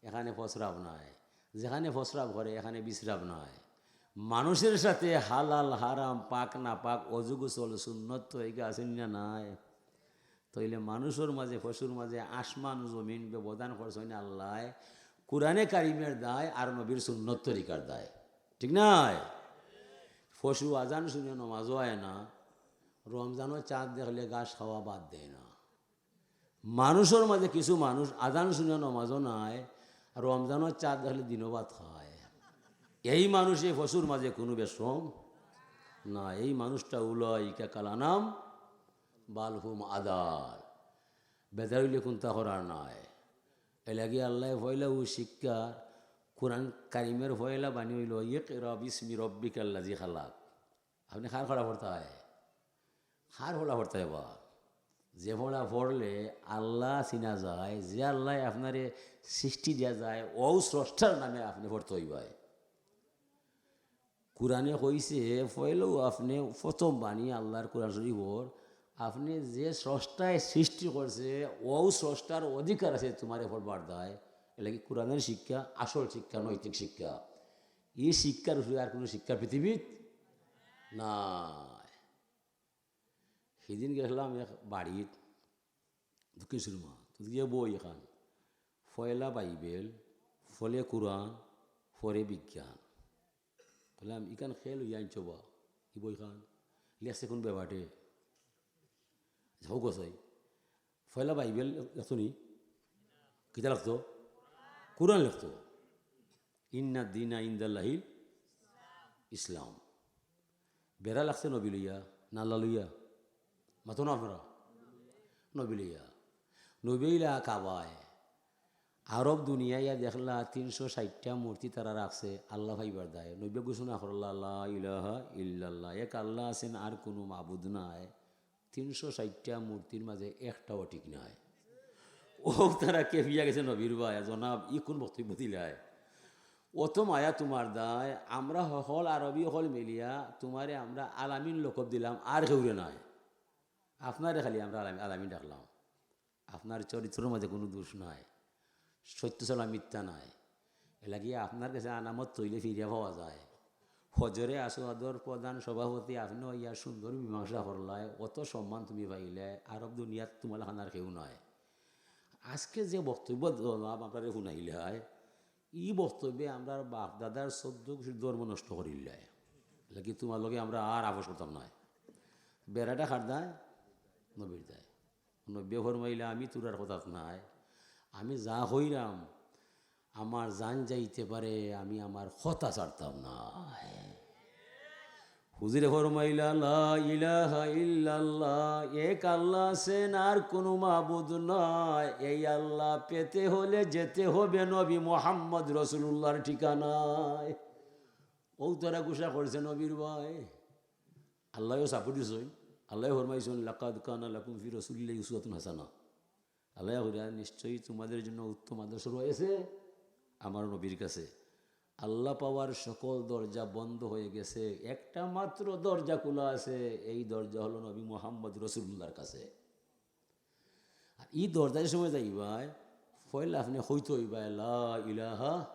এখানে প্রস্রাব নাই, যেখানে প্রস্রাব করে, এখানে বিশ্রাম নাই। মানুষের সাথে হালাল, হারাম, পাক, নাপাক, অজু, গোসল, সুন্নত তরিকা আছে নি না নাই? তাইলে মানুষর মাঝে, পশুর মাঝে আসমান জমিন ব্যবধান করছইন আল্লায়। কুরআনে কারিমের দায় আর নবীর সুন্নত তরিকার দায়। ঠিক নায়? পশু আজান শুনে নমাজও আয় না, রমজানর চাঁদ দেখলে ঘাস খাওয়া বাদ দেয় না। মানুষর মাঝে কিছু মানুষ আজান শুনে নমাজও নায়, আর রমজানর চাঁদ দেখলে দিনও ভাত খায়। এই মানুষ এই পশুর মাঝে কুনু বেশকম না। এই মানুষটা উলাইকা কাল আনাম বাল হুম আদাল। বেজার অইলে কুন্তা করার নায়। এর লাগি আল্লায় পয়লা অউ শিক্ষা, কুরআন কারিমের পয়লা বাণী অইলো, "ইকরা বিসমি রব্বিকাল্লাযী খালাক।" আপনে কার পড়া পড়তা অয়? কার পড়া পড়তা অয় বা? যে পড়া পড়লে আল্লা চিনা যায়, যে আল্লায় আপনারে সৃষ্টি দিয়া যায়, অউ স্রষ্টার নামে আপনে পড়তে অইবায়। কুরআনে কইছে, পয়লাউ আপনে প্রথম বাণী আল্লার কুরআন শরীফর, আপনে যে স্রষ্টায় সৃষ্টি করছে, অউ স্রষ্টার অধিকার আছে তুমারে পড়বার দায়। এর লাগি কুরআনের শিক্ষা, আসল শিক্ষা, নৈতিক শিক্ষা। ই শিক্ষার উপরে আর কুনু শিক্ষা পৃথিবীত নাই। হিদিন গেছলাম এক বাড়িত, দক্ষিণ সুরমা, তো গিয়া বই এখান, পয়লা বাইবেল, ফলে কুরআন, পরে বিজ্ঞান। কইলাম, "ইখান কে লইয়া আনছো বা, ই বইখান? লেখছে কুন বেবাটে?" যাও গো চাই, পয়লা বাইবেল লেখতো নি? কিতা লেখতো? কুরআন লেখতো। "ইন্না দীনা ইনদাল্লাহিল ইসলাম।" বেড়া লাগছে নবী লইয়া, না আল্লা লইয়া? মাতো না আপনারা? নবী লইয়া। নবী অইলা কাবায়। আরব দুনিয়ায় ইয়া দেখলা তিনশো ষাইটটা মূর্তি তারা রাখছে আল্লা পাইবার দায়। নবী ঘোষণা করলা, "লা ইলাহা ইল্লাল্লাহ, এক আল্লা আছেন, আর কুনু মাবুদ নাই।" তিনশো ষাইটটা মূর্তির মাঝে একটাও ঠিক নাই। অউ তারা খেপিয়া গেছে নবীর বায়, "জনাব, ই কুন বক্তব্য দিলায়? অত মায়া তুমার দায়, আমরা হকল আরবি অকল মিলিয়া তুমারে আমরা আলামিন লকব দিলাম, আর কেউরে নায়। আপনারে খালি আমরা আলামিন, আলামিন ডাকলাম। আপনার চরিত্রর মাঝে কুনু দোষ নাই, সত্য ছাড়া মিথ্যা নাই। এর লাগি আপনার গেছে আমানত তইলে ফিরিয়া পাওয়া যায়।" হজরে আসওয়াদর প্রধান সভাপতি আপনে অইয়া সুন্দর মীমাংসা করলায়, অত সম্মান তুমি পাইলায়, আরব দুনিয়াত তুমার লাখান আর কেউ নাই। আজকে যে বক্তব্য জনাব আপনারে হুনাইলায়, ই বক্তব্যে আমরার বাপ দাদার চৌদ্দ গোষ্ঠীর ধর্ম নষ্ট করিলায়। এর লাগি তুমার লগে আমরা আর আপোষ করতাম নায়। বেড়াটা কার দায়? নবীর দায়। নবীয়ে ফরমাইলা, "আমি তুরার কথাত নায়, আমি যা কইরাম, আমার জান যাইতে পারে, আমি আমার কথা ছাড়তাম নায়।" হুজুরে ফরমাইলা, "লা ইলাহা ইল্লাল্লাহ, এক আল্লা আছেন, আর কুনু মাবুদ নাই। এই আল্লা পেতে হলে যেতে হবে নবী মুহাম্মদ রাসূলুল্লাহর ঠিকানায়।" অউ তারা গুসা করছে নবীর বায়। আল্লায়ও সাপোর্ট দিছইন, আল্লায় ফরমাইছইন, "লাকাদ কানা লাকুম ফি রাসূলিল্লাহি উসওয়াতুন হাসানাহ।" আল্লায় কইরা, "নিশ্চয়ই তোমাদের জন্য উত্তম আদর্শ রয়েছে আমার নবীর কাছে।" আল্লা পাওয়ার সকল দরজা বন্ধ হয়ে গেছে, একটা মাত্র দরজা খোলা আছে, এই দরজা হলো নবী মুহাম্মদ রাসূলুল্লাহর কাছে। আর ই দরজার সময় যাইবায়, পয়লা আপনে কইতে অইবায়, "লা ইলাহা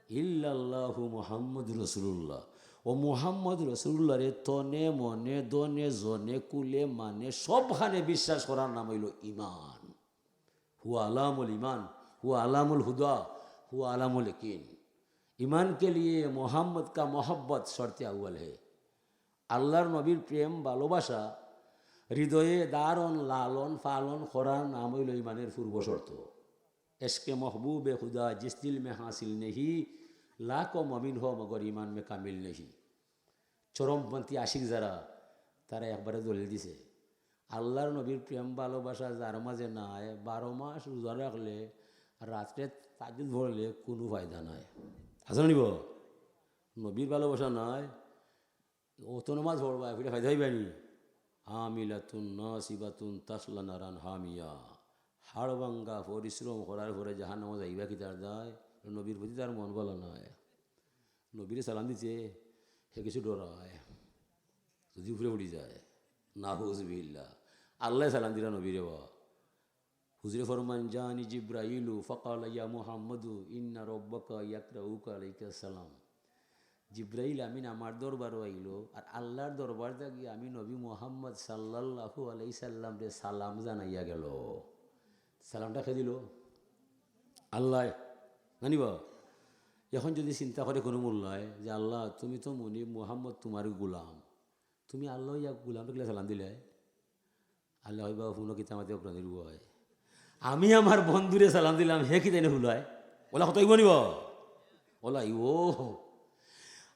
ইল্লাল্লাহু মুহাম্মদুর রাসূলুল্লাহ।" ও মুহাম্মদ রাসূলুল্লাহরে তনে মনে, ধনে জনে, কুলে মানে, সবখানে বিশ্বাস করার নাম অইলো ইমান। হুয়া আলামুল ইমান, হুয়া আলামুল হুদা, হুয়া আলামুল ইয়াকিন। ईमान के लिए मोहम्मद का मोहब्बत शर्त अव्वल है। আল্লার নবীর প্রেম ভালোবাসা হৃদয়ে ধারণ, লালন, পালন করার নাম অইলো ইমানের পূর্ব শর্ত। এশকে মহবুবে খুদা জিস দিল মে হাসিল নেহি, লাখো মমিন হো মগর ইমান মে কামিল নেহি। চরমপন্থী আশিক যারা, তারা একবারে দলিল দিছে, আল্লার নবীর প্রেম ভালোবাসা যার মাঝে নাই, বারো মাস রোজা রাখলে, রাত্রে তাহাজ্জুদ পড়লে কুনু ফায়দা নাই। আছে না নিব? নবীর ভালোবাসা নাই, অত নমাজ পড়বায়, ফিরে ফায়দা অইবায় নি? আমিলাতুন নাসিবাতুন তাসলা নারান হামিয়া। হাড় ভাঙ্গা পরিশ্রম করার পরে জাহান্নামো যাইবা কিতার দায়? নবীর প্রতি তার মন ভালা নায়। নবীরে সালাম দিতে হে কিছু ডরায়, যদি উপরে উঠি যায়, নাউজুবিল্লাহ। আল্লায় সালাম দিরা নবীরে বাবা। হুজুরে ফরমান, "জানি জিব্রাইলু ফাকালা ইয়া মুহাম্মাদু ইন্না রব্বাকা ইয়াকরাউকা আলাইকা সালাম।" জিব্রাইল আমিন আমার দরবারো আইলো, আর আল্লার দরবার থাকি আমি নবী মুহাম্মদ সাল্লাল্লাহু আলাইহি সাল্লামরে সালাম জানাইয়া গেলো। সালামটা কে দিলো? আল্লায়। জানিবা? এখন যদি চিন্তা করে কোনো মোল্লায় যে, "আল্লাহ, তুমি তো মুনিব, মুহাম্মদ তোমার গুলাম, তুমি আল্লাহ ইয়া গুলামরে কিলা সালাম দিলায়?" আল্লাহ কইবা, "হুনো কিতা মাতে প্রাণীর বুয়ায়, আমি আমার বন্ধুরে সালাম দিলাম, হে কিতা এনে হুলায়?" ওলা কথা অইবো নিবা? ওলা ইবো।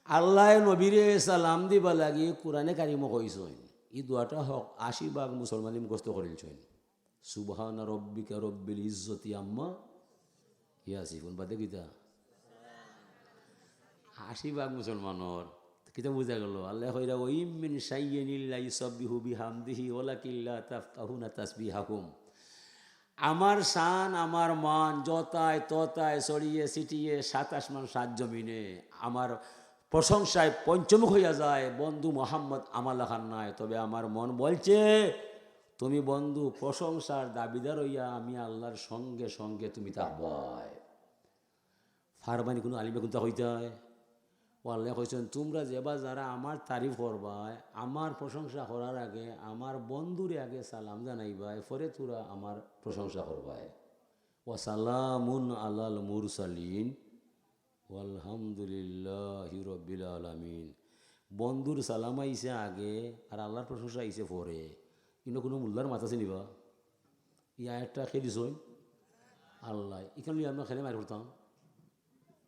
আল্লাহ নবীরে সালাম দিবা লাগি কোরআনে কারিমো কইছইন। ই দোয়াটা হক আশি ভাগ মুসলমানে মুখস্থ করিলছইন। সুবহানা রব্বিকা রব্বিল ইজ্জতি আম্মা ইয়াসিফুন। বাদে কিতা? আশি ভাগ মুসলমানর। কিতা বুঝা গেল? আল্লাহ কইরা, "ওয়া ইম মিন শাইইন ইল্লা ইউসাব্বিহু বিহামদিহি ওয়ালাকিন লা তাফকাহুনা তাসবিহাহুম।" আমার শান, আমার মান, যতায় ততায় ছড়িয়ে ছিটিয়ে সাত আসমান সাত জমিনে আমার প্রশংসায় পঞ্চমুখ হইয়া যায়। বন্ধু মোহাম্মদ আমার লাখান নায়, তবে আমার মন বলছে, তুমি বন্ধু প্রশংসার দাবিদার হইয়া আমি আল্লাহর সঙ্গে সঙ্গে তুমি থাকবায়। ফারবানি কোনো আলিমে কোনটা কইতায়? ও আল্লাহ কইছেন, "তোমরা যেবা যারা আমার তারিফ করবায়, আমার প্রশংসা করার আগে আমার বন্ধুরে আগে সালাম জানাইবায়, পরে তোরা আমার প্রশংসা করবায়।" "ওয়া সালামুন আলাল মুরসালিন, ওয়ালহামদুলিল্লাহি রব্বিল আলামিন।" বন্ধুর সালাম আইছে আগে, আর আল্লাহর প্রশংসা আইছে পরে। ইনো কোনো মোল্লার মাত আছে নিবা? ই আয়াতটা কে দিছইন? আল্লাহ। ইখান লইয়া আমরা কেনে মাইর করতাম?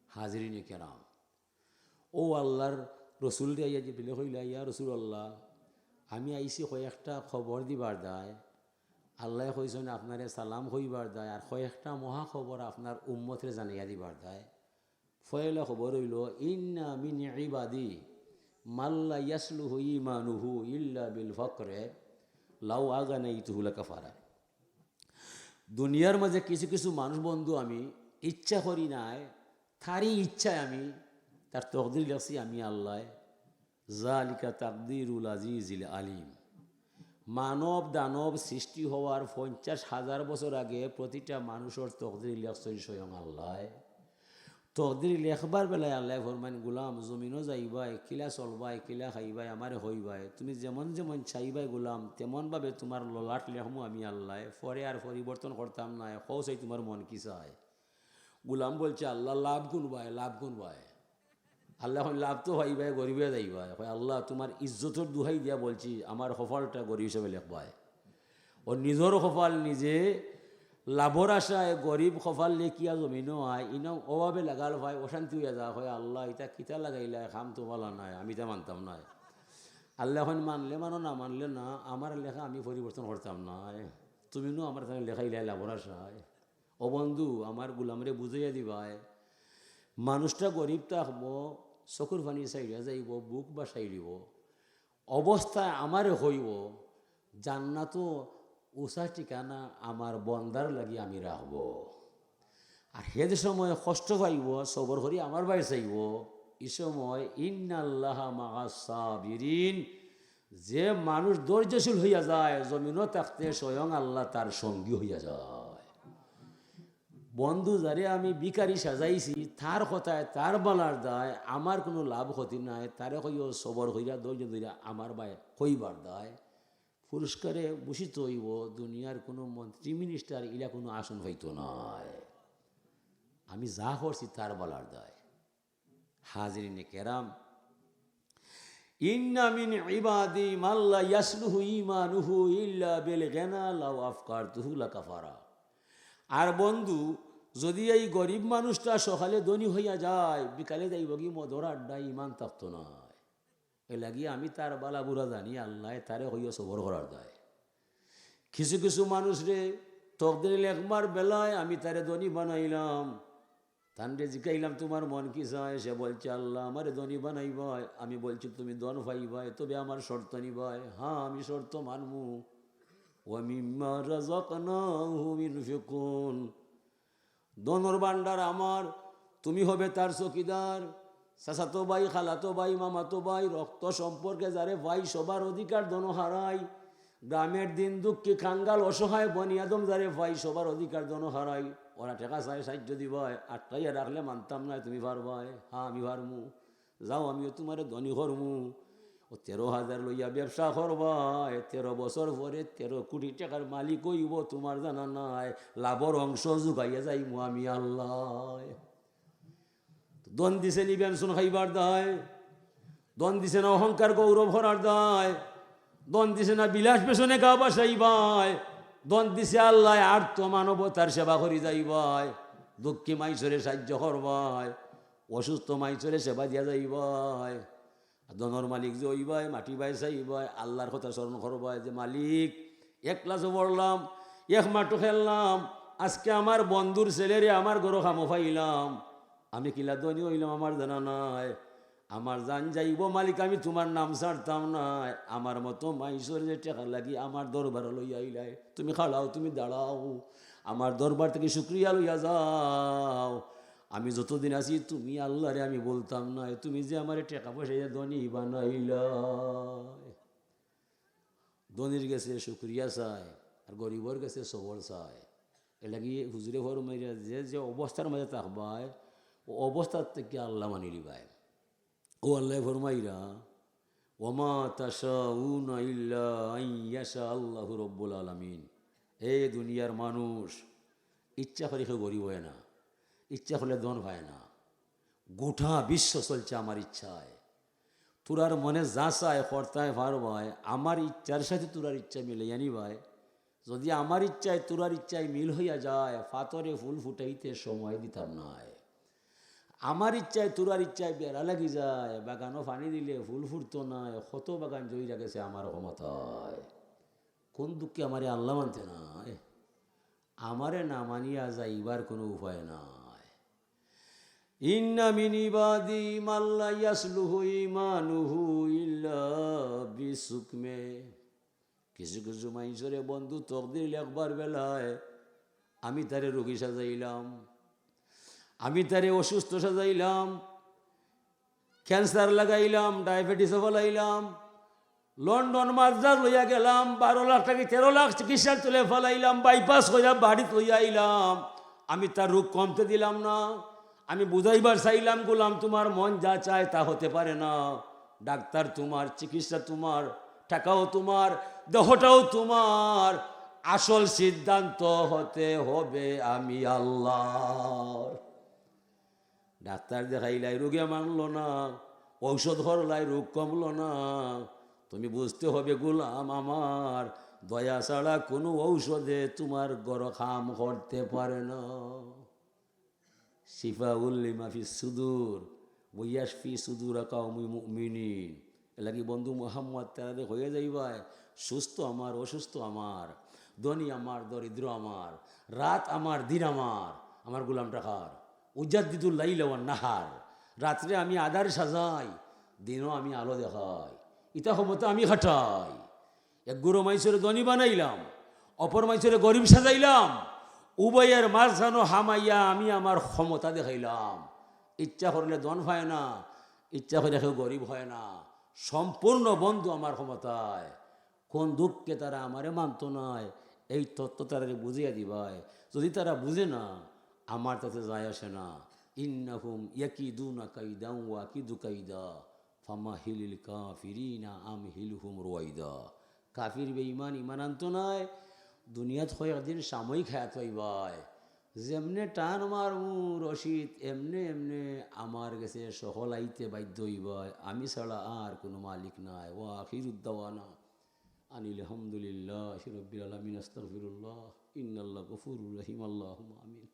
হাজিরিনে কেরাম, ও আল্লাহর রসুলরে আইয়া জিবরিলে কইলা, "ইয়া রাসূলুল্লাহ, আমি আইছি কয়েকটা খবর দিবার দায়।" আল্লাহ কইছইন, "আপনারে সালাম কইবার দায়, আর কয়েকটা মহা খবর আপনার উম্মতরে জানাইয়া দিবার দায়।" পয়লা খবর অইলো, "ইন্না মিন ইবাদি মাল্লা ইয়াসলুহু ইমানুহু ইল্লা বিল ফাকরে লাউ আগানাইতুহু লাকাফারা।" দুনিয়ার মাঝে কিছু কিছু মানুষ বন্ধু আমি ইচ্ছা করি নাই, তারই ইচ্ছায় আমি তার তকদির লেখছি আমি আল্লাহ। জালিকা তাকদিরুল আজিজিল আলিম। মানব দানব সৃষ্টি হওয়ার পঞ্চাশ হাজার বছর আগে প্রতিটা মানুষর তকদির লেখছইন স্বয়ং আল্লাহ। তকদির লেখবার বেলায় আল্লাহ ফরমাইন, "গুলাম, জমিনো যাইবায়, কিলা চলবায়, কিলা খাইবায়, আমারে কইবায়। তুমি যেমন যেমন চাইবায় গুলাম, তেমন ভাবে তোমার ললাট লেখমু আমি আল্লাহ। পরে আর পরিবর্তন করতাম নায়। কও চাই তোমার মন কি চায়?" গুলাম বলছে, "আল্লাহ, লাভ কুনবায়, লাভ কুনবায়?" আল্লাহ কইন, "লাভ তো পাইবায়, গরিবে যাইবায়।" কয়, "আল্লাহ, তোমার ইজ্জতর দুহাই দিয়া বলছি, আমার কপালটা গরিব হিসাবে লেখবায়।" ও নিজর কপাল নিজে লাভর আশায় গরিব কপাল লেখিয়া জমিনো আয়, ইনো অভাবে লাগাল পায়, অশান্তি হইয়া যায়, কয়, "আল্লাহ, ইতা কিতা লাগাইলা, কাম তো ভালা নায়, আমি ইতা মানতাম নায়।" আল্লাহ কইন, "মানলে মানো, না মানলে না, আমার লেখা আমি পরিবর্তন করতাম নায়। তুমি নু আমার তানে লেখাইলায় লাভর আশায়।" ও বন্ধু, আমার গুলামরে বুঝাইয়া দিবায়, মানুষটা গরিব থাকবো, চকুর পানি ছাড়িয়া যাইবো, বুক ভাসাইলিবো, অবস্থায় আমারে কইবো, "জান্নাতো উচা ঠিকানা আমার বন্দার লাগি আমি রাখবো।" আর হে যে সময় কষ্ট পাইবো, সবর করি আমার বায় চাইবো, ই সময়, "ইন্নাল্লাহা মাআস সাবিরিন", যে মানুষ ধৈর্যশীল হইয়া যায়, জমিনো থাকতে স্বয়ং আল্লাহ তার সঙ্গী হইয়া যায়। বন্ধু যারে আমি ভিখারি সাজাইছি, তার কথায়, তার বালার দায় আমার কোনো লাভ ক্ষতি নাই। তারে কইও সবর কইরা, ধৈর্য ধইরা আমার বায় কইবার দায়। পুরস্কারে ভূষিত হইবো, দুনিয়ার কোনো মন্ত্রী মিনিস্টার ইলা কোনো আসন পাইতো নায়। আমি যা করছি তার বালার দায়। হাজিরিনে কেরাম, "ইন্না মিন ইবাদি মাল্লা ইয়াসলুহু ইমানুহু ইল্লা বিল গিনা লাউ আফকারতুহু লাকাফারা।" আর বন্ধু, যদি এই গরিব মানুষটা সকালে ধনী হইয়া যায়, বিকালে যাইবগি মদর আড্ডায়, ইমান থাকতো নায়। এর লাগি আমি তার বালা বুরা জানি, আল্লাহ তারে কইও সবর করার দায়। কিছু কিছু মানুষরে তকদিরে লেখবার বেলায় আমি তারে ধনী বানাইলাম, তানরে জিকাইলাম, "তোমার মন কি চায়?" সে বলছে, "আল্লাহ, আমারে ধনী বানাইবায়।" আমি বলছি, "তুমি ধন পাইবায়, তবে আমার শর্ত নিবায়।" "হ্যাঁ, আমি শর্ত মানমু।" "ওয়া মিম্মা রাযাকনাহুম ইউনফিকুন।" ধনর ভান্ডার আমার, তুমি হবে তার চকিদার। চাচাতো ভাই, খালাতো ভাই, মামাতো ভাই, রক্ত সম্পর্কে যারে পাই, সবার অধিকার ধন হারাই। গ্রামের দিন দুঃখী, কাঙ্গাল, অসহায় বনি আদম যারে পাই, সবার অধিকার ধন হারাই। ওরা টেকা চায় সাহায্য দিবায়, আটকাইয়া রাখলে মানতাম নায়, তুমি পারবায়? হ্যাঁ, আমি পারমু। যাও, আমিও তোমারে ধনী করমু। ও তেরো হাজার লইয়া ব্যবসা করবায়, তেরো বছর পরে তেরো কোটি টেকার মালিক অইবো, তোমার জানা নাই, লাভর অংশ জুগাইয়া যাইমু আমি আল্লাহ। ধন দিছে নি বেনসন খাইবার দায়, ধন দিছে না অহংকার গৌরব করার দায়, ধন দিছে না বিলাস বেসনে গা ভাসাইবায়, ধন দিছে আল্লায় আর্ত মানবতার সেবা করি যাইবায়, দুঃখী মাইনষরে সাহায্য করবায়, অসুস্থ মাইনষরে সেবা দিয়া যাইবায়। ধনর মালিক যে অইবায়, মাটি বায় চাইবায়, আল্লার কথা স্মরণ করবায় যে, "মালিক, এক ক্লাসো পড়লাম, এক মাঠো খেললাম, আজকে আমার বন্ধুর ছেলেরে আমার ঘরো কামো পাইলাম, আমি কিলা ধনী অইলাম আমার জানা নাই। আমার জান যাইবো মালিক, আমি তুমার নাম ছাড়তাম নায়। আমার মতো মাইনষর যে টেকা লাগি আমার দরবারো লইয়া আইলায়, তুমি খাড়াও, তুমি দাঁড়াও, আমার দরবার থাকি শুকরিয়া লইয়া যাও। আমি যতদিন আছি তুমি আল্লারে আমি ভুলতাম নায়, তুমি যে আমারে টেকা পয়সা দিয়া ধনী বানাইলায়।" ধনীর গেছে শুকরিয়া চায়, আর গরিবর গেছে সবর চায়। এরলাগি হুজুরে ফরমাইরা যে যে অবস্থার মাঝে থাকবায়, অউ অবস্থার থাকি আল্লা মানি লিবায়। অউ আল্লায় ফরমাইরা, "ওয়ামা তাশাউনা ইল্লা আন ইয়াশা আল্লাহু রব্বুল আলামিন।" এ দুনিয়ার মানুষ, ইচ্ছা করি কেউ গরিব অয় না, ইচ্ছা করলে ধন পায় না। গোটা বিশ্ব চলছে আমার ইচ্ছায়। তোরার মনে যা চায় করতায় পারবায়, আমার ইচ্ছার সাথে তোরার ইচ্ছা মিলাইয়া নিবায়। যদি আমার ইচ্ছায় তোরার ইচ্ছায় মিল অইয়া যায়, পাথরে ফুল ফুটাইতে সময় দিতাম নায়। আমার ইচ্ছায় তোরার ইচ্ছায় বেড়া লাগি যায়, বাগানো পানি দিলে ফুল ফুটতো নায়, কত বাগান জইরা গেছে আমার ক্ষমতায়। কোন দুঃখে আমারে আল্লা মানতে নায়? আমারে না মানিয়া যাইবার কোনো উপায় নাই। ইন্না মিন ইবাদি মান লা ইয়াসলুহু ঈমানুহু ইল্লা বিসুকমে। কিছু কিছু মাইনষরে বন্ধু তকদির লেখবার বেলায় আমি তারে রোগী সাজাইলাম, আমি তারে অসুস্থ সাজাইলাম, ক্যান্সার লাগাইলাম, ডায়াবেটিসও ফালাইলাম, লন্ডন মাদ্রাজ লইয়া গেলাম, বারো লাখ থাকি তেরো লাখ চিকিৎসার তলে ফালাইলাম, বাইপাস কইরা বাড়িত লইয়া আইলাম। আমি তার রোগ কমতে দিলাম না। আমি বুঝাইবার চাইলাম, "গোলাম, তোমার মন যা চায় তা হতে পারে না। ডাক্তার তোমার, চিকিৎসা তোমার, টাকাও তোমার, দেহটাও তোমার। আসল সিদ্ধান্ত হতে হবে আমি আল্লাহর।" ডাক্তার দেখাইলাই, রোগে মানলো না, ঔষধ করলাই, রোগ কমলো না। তুমি বুঝতে হবে, গোলাম আমার, দয়া ছাড়া কোনো ঔষধে তোমার ঘর কাম করতে পারে না। শিফাউল লিমা ফিস সুদুর, ওয়া ইয়াশফি সুদুরা কাউমি মুমিনিন। এরলাগি বন্ধু মুহাম্মদ তারারে কইয়া যাইবায়, সুস্থ আমার, অসুস্থ আমার, ধনী আমার, দরিদ্র আমার, রাত আমার, দিন আমার, আমার গোলামটা কার? উজাদ্দিদুল লাইলা ওয়ান নাহার, রাত্রে আমি আধার সাজাই, দিনও আমি আলো দেখাই, ইতা ক্ষমতা আমি খাটাই। এক গুরু মাইনষরে ধনী বানাইলাম, অপর মাইনষরে গরিব সাজাইলাম, উভয়ের মাঝখানো হামাইয়া আমি আমার ক্ষমতা দেখাইলাম। ইচ্ছা করলে ধন পায় না, ইচ্ছা করলে কেউ গরিব হয় না, সম্পূর্ণ বন্ধু আমার ক্ষমতায়। কোন দুঃখে তারা আমারে মানতো নায়, এই তত্ত্ব তারারে বুঝাইয়া দিবায়। যদি তারা বুঝে না, আমার তাতে যায় আসে না। ইন্নাহুম ইয়াকিদুনা কাইদান ওয়া আকিদু কাইদা, ফামাহিলিল কাফিরিনা আমহিলহুম রুয়াইদা। কাফির বেঈমান ইমান আনতো নায়, দুনিয়াত কয়েকদিন সাময়িক হায়াত পাইবায়। যেমনে টান মারমু রশিদ, এমনে এমনে আমার গেছে সকল আইতে বাধ্য অইবায়, আমি ছাড়া আর কোনো মালিক নাই। ওয়া আখিরুদ দাওয়ানা আনিল হামদুলিল্লাহি রাব্বিল আলামিন। আস্তাগফিরুল্লাহ। ইন্নাল্লাহ গফুরুর রহিম। আল্লাহুম্মা আমিন।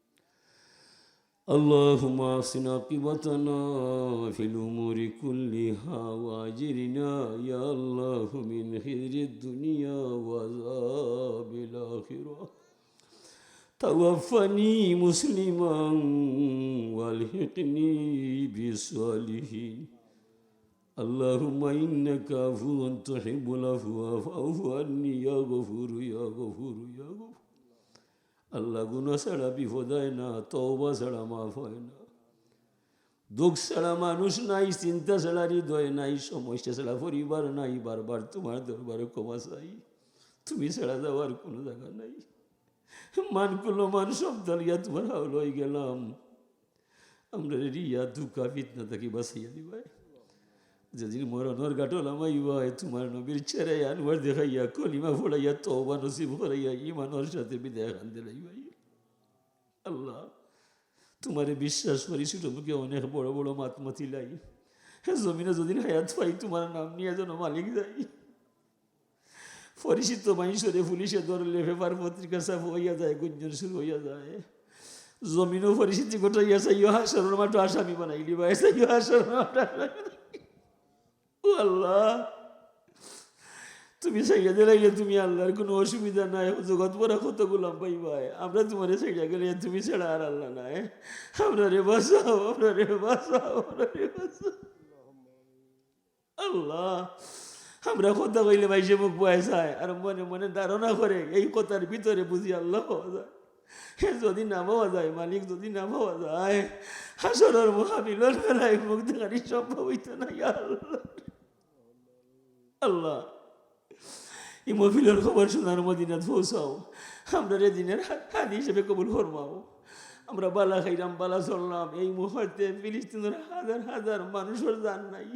اللهم أحسن عاقبتنا في الأمور كلها وأجرنا يا الله من خزي الدنيا وعذاب الآخرة. توفني مسلما وألحقني بالصالحين. اللهم إنك عفو تحب العفو فاعف عني يا غفور يا غفور يا غفور. আল্লাহ, গুনাহ ছাড়া বিপদ হয় না, তওবা ছাড়া মাফ হয় না। দুঃখ ছাড়া মানুষ নাই, চিন্তা ছাড়া হৃদয় নাই, সমস্যা ছাড়া পরিবার নাই। বারবার তোমার দরবারে ক্ষমা চাই, তুমি ছাড়া যাওয়ার কোনো জায়গা নাই। মান কুলো মান সব দালিয়া তোমার হাওলা হয়ে গেলাম। আমরারে রিয়া, ধোঁকা, ফিতনা থাকি বাঁচাইয়া দিবায়। যেদিন মরণর ঘাটো লামাইবায়, তোমার নবীর চেহারায় আনোয়ার দেখাইয়া, কলিমা পড়াইয়া, তওবা নসিব করাইয়া, ইমানর সাথে বিদায় খান দিলাইবায়। আল্লাহ, তুমারে বিশ্বাস করি, ছোট মুখে অনেক বড় বড় মাত মাতিলাই। হে জমিনো যদিন হায়াত পাই, তুমার নাম নিয়া যেন মালিক যাই। পরিচিত মানষরে পুলিশে ধরলে, পেপার পত্রিকা ছাপা অইয়া যায়, গুঞ্জন শুরু অইয়া যায়। জমিনো পরিচিতি ঘটাইয়া চাইও হাশরর মাঠো আসামি বানাইলিবায়, চাইও হাশরর মাঠো আসামি। ও আল্লাহ, তুমি ছাড়িয়া দিলাইলে তুমি আল্লাহর কুনু অসুবিধা নাই। জগত ভরা কত গোলাম পাইবায়, আমরা তুমারে ছাড়িয়া গেলে তুমি ছাড়া আর আল্লাহ নাই। আমরারে বাঁচাও, আমরারে বাঁচাও, আমরারে বাঁচাও। আল্লাহ, আমরা কথা কইলে মাইনষে মুখ বায় চায়, আর মনে মনে ধারণা করে এই কথার ভিতরে বুঝি আল্লাহ পাওয়া যায়। হে, যদি না পাওয়া যায়, মালিক যদি না পাওয়া যায়, হাশরর মহামিলন বেলায় মুখ দেখানি সম্ভব অইতো না, ইয়া আল্লাহ। আল্লাহ, ই মহফিলর খবর সোনার মদিনাত পৌঁছাও, আমরারে দিনের হা-, হাদি হিসাবে কবুল ফরমাও। আমরা বালা খাইলাম, বালা চললাম, এই মুহূর্তে ফিলিস্তিনর হাজার হাজার মানুষর জান নাই,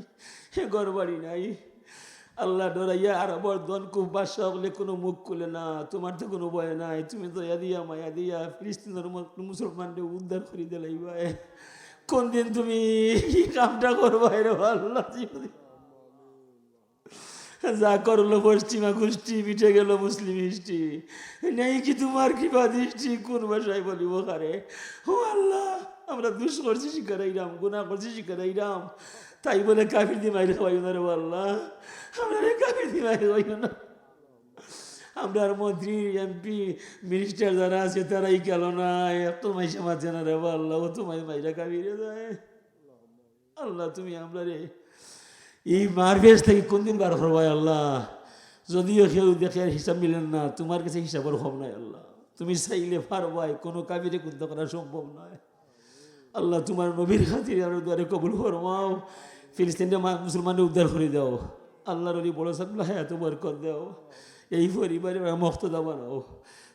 হে ঘর বাড়ি নাই। আল্লাহ, ডরাইয়া আরবর ধনকুব বাদশা অকলে কুনু মুখ খুলে না, তুমার তো কুনু ভয় নাই। তুমি দয়া দিয়া, মায়া দিয়া ফিলিস্তিনর মু-, মুসলমানরে উদ্ধার করি দিলাইবায়। কুনদিন তুমি ই কামটা করবায় রে আল্লাহ? যা করলো পশ্চিমা গোষ্ঠী, মিটে গেল মুসলিম হিস্ট্রি। নেই কি তুমার কৃপা দৃষ্টি, কুন ভাষায় বলিব কারে? ও আল্লাহ, আমরা দুষ করছি স্বীকার অইরাম, গুনাহ করছি স্বীকার অইরাম, তাই বলে কাফিরদি মাইর খাওয়াইও না রে আল্লাহ, আমরারে কাফিরদি মাইর খাওয়াইও না। আমরার মন্ত্রী, এমপি, মিনিস্টার যারা আছে, তারাই গেল না, এত মাইসে মাঝে না রে আল্লাহ, ও তো মাই-, মাইরা কাফিরে যায়। আল্লাহ, তুমি আমরারে ই মার পেট থাকি কুনদিন বার করবায় আল্লাহ? যদিও কেউ দেখে হিসাব মিলের না, তুমার কাছে হিসাবর কম নাই আল্লাহ। তুমি চাইলে পারবায়, কুনু কাফিরে কুন্তা করা সম্ভব নায়। আল্লাহ, তুমার নবীর খাতিরে আমরার দোয়ারে কবুল ফরমাও। ফিলিস্তিনর মা-, মুসলমানরে উদ্ধার করি দেও। আল্লাহর ওলি বড় সাহেব হায়াতো বরকত দেও। এই পরিবারে মুক্তদা বানাও।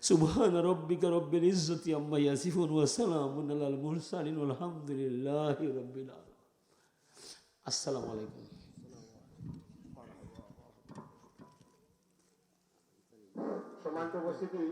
সুবহান রাব্বিকা রাব্বিল ইজ্জতি আম্মা ইয়াসিফুন ওয়া সালামুন আলাল মুরসালিন ওয়াল হামদুলিল্লাহি রাব্বিল আলামিন। আসসালামু আলাইকুম। সম্মানিত উপস্থিতি,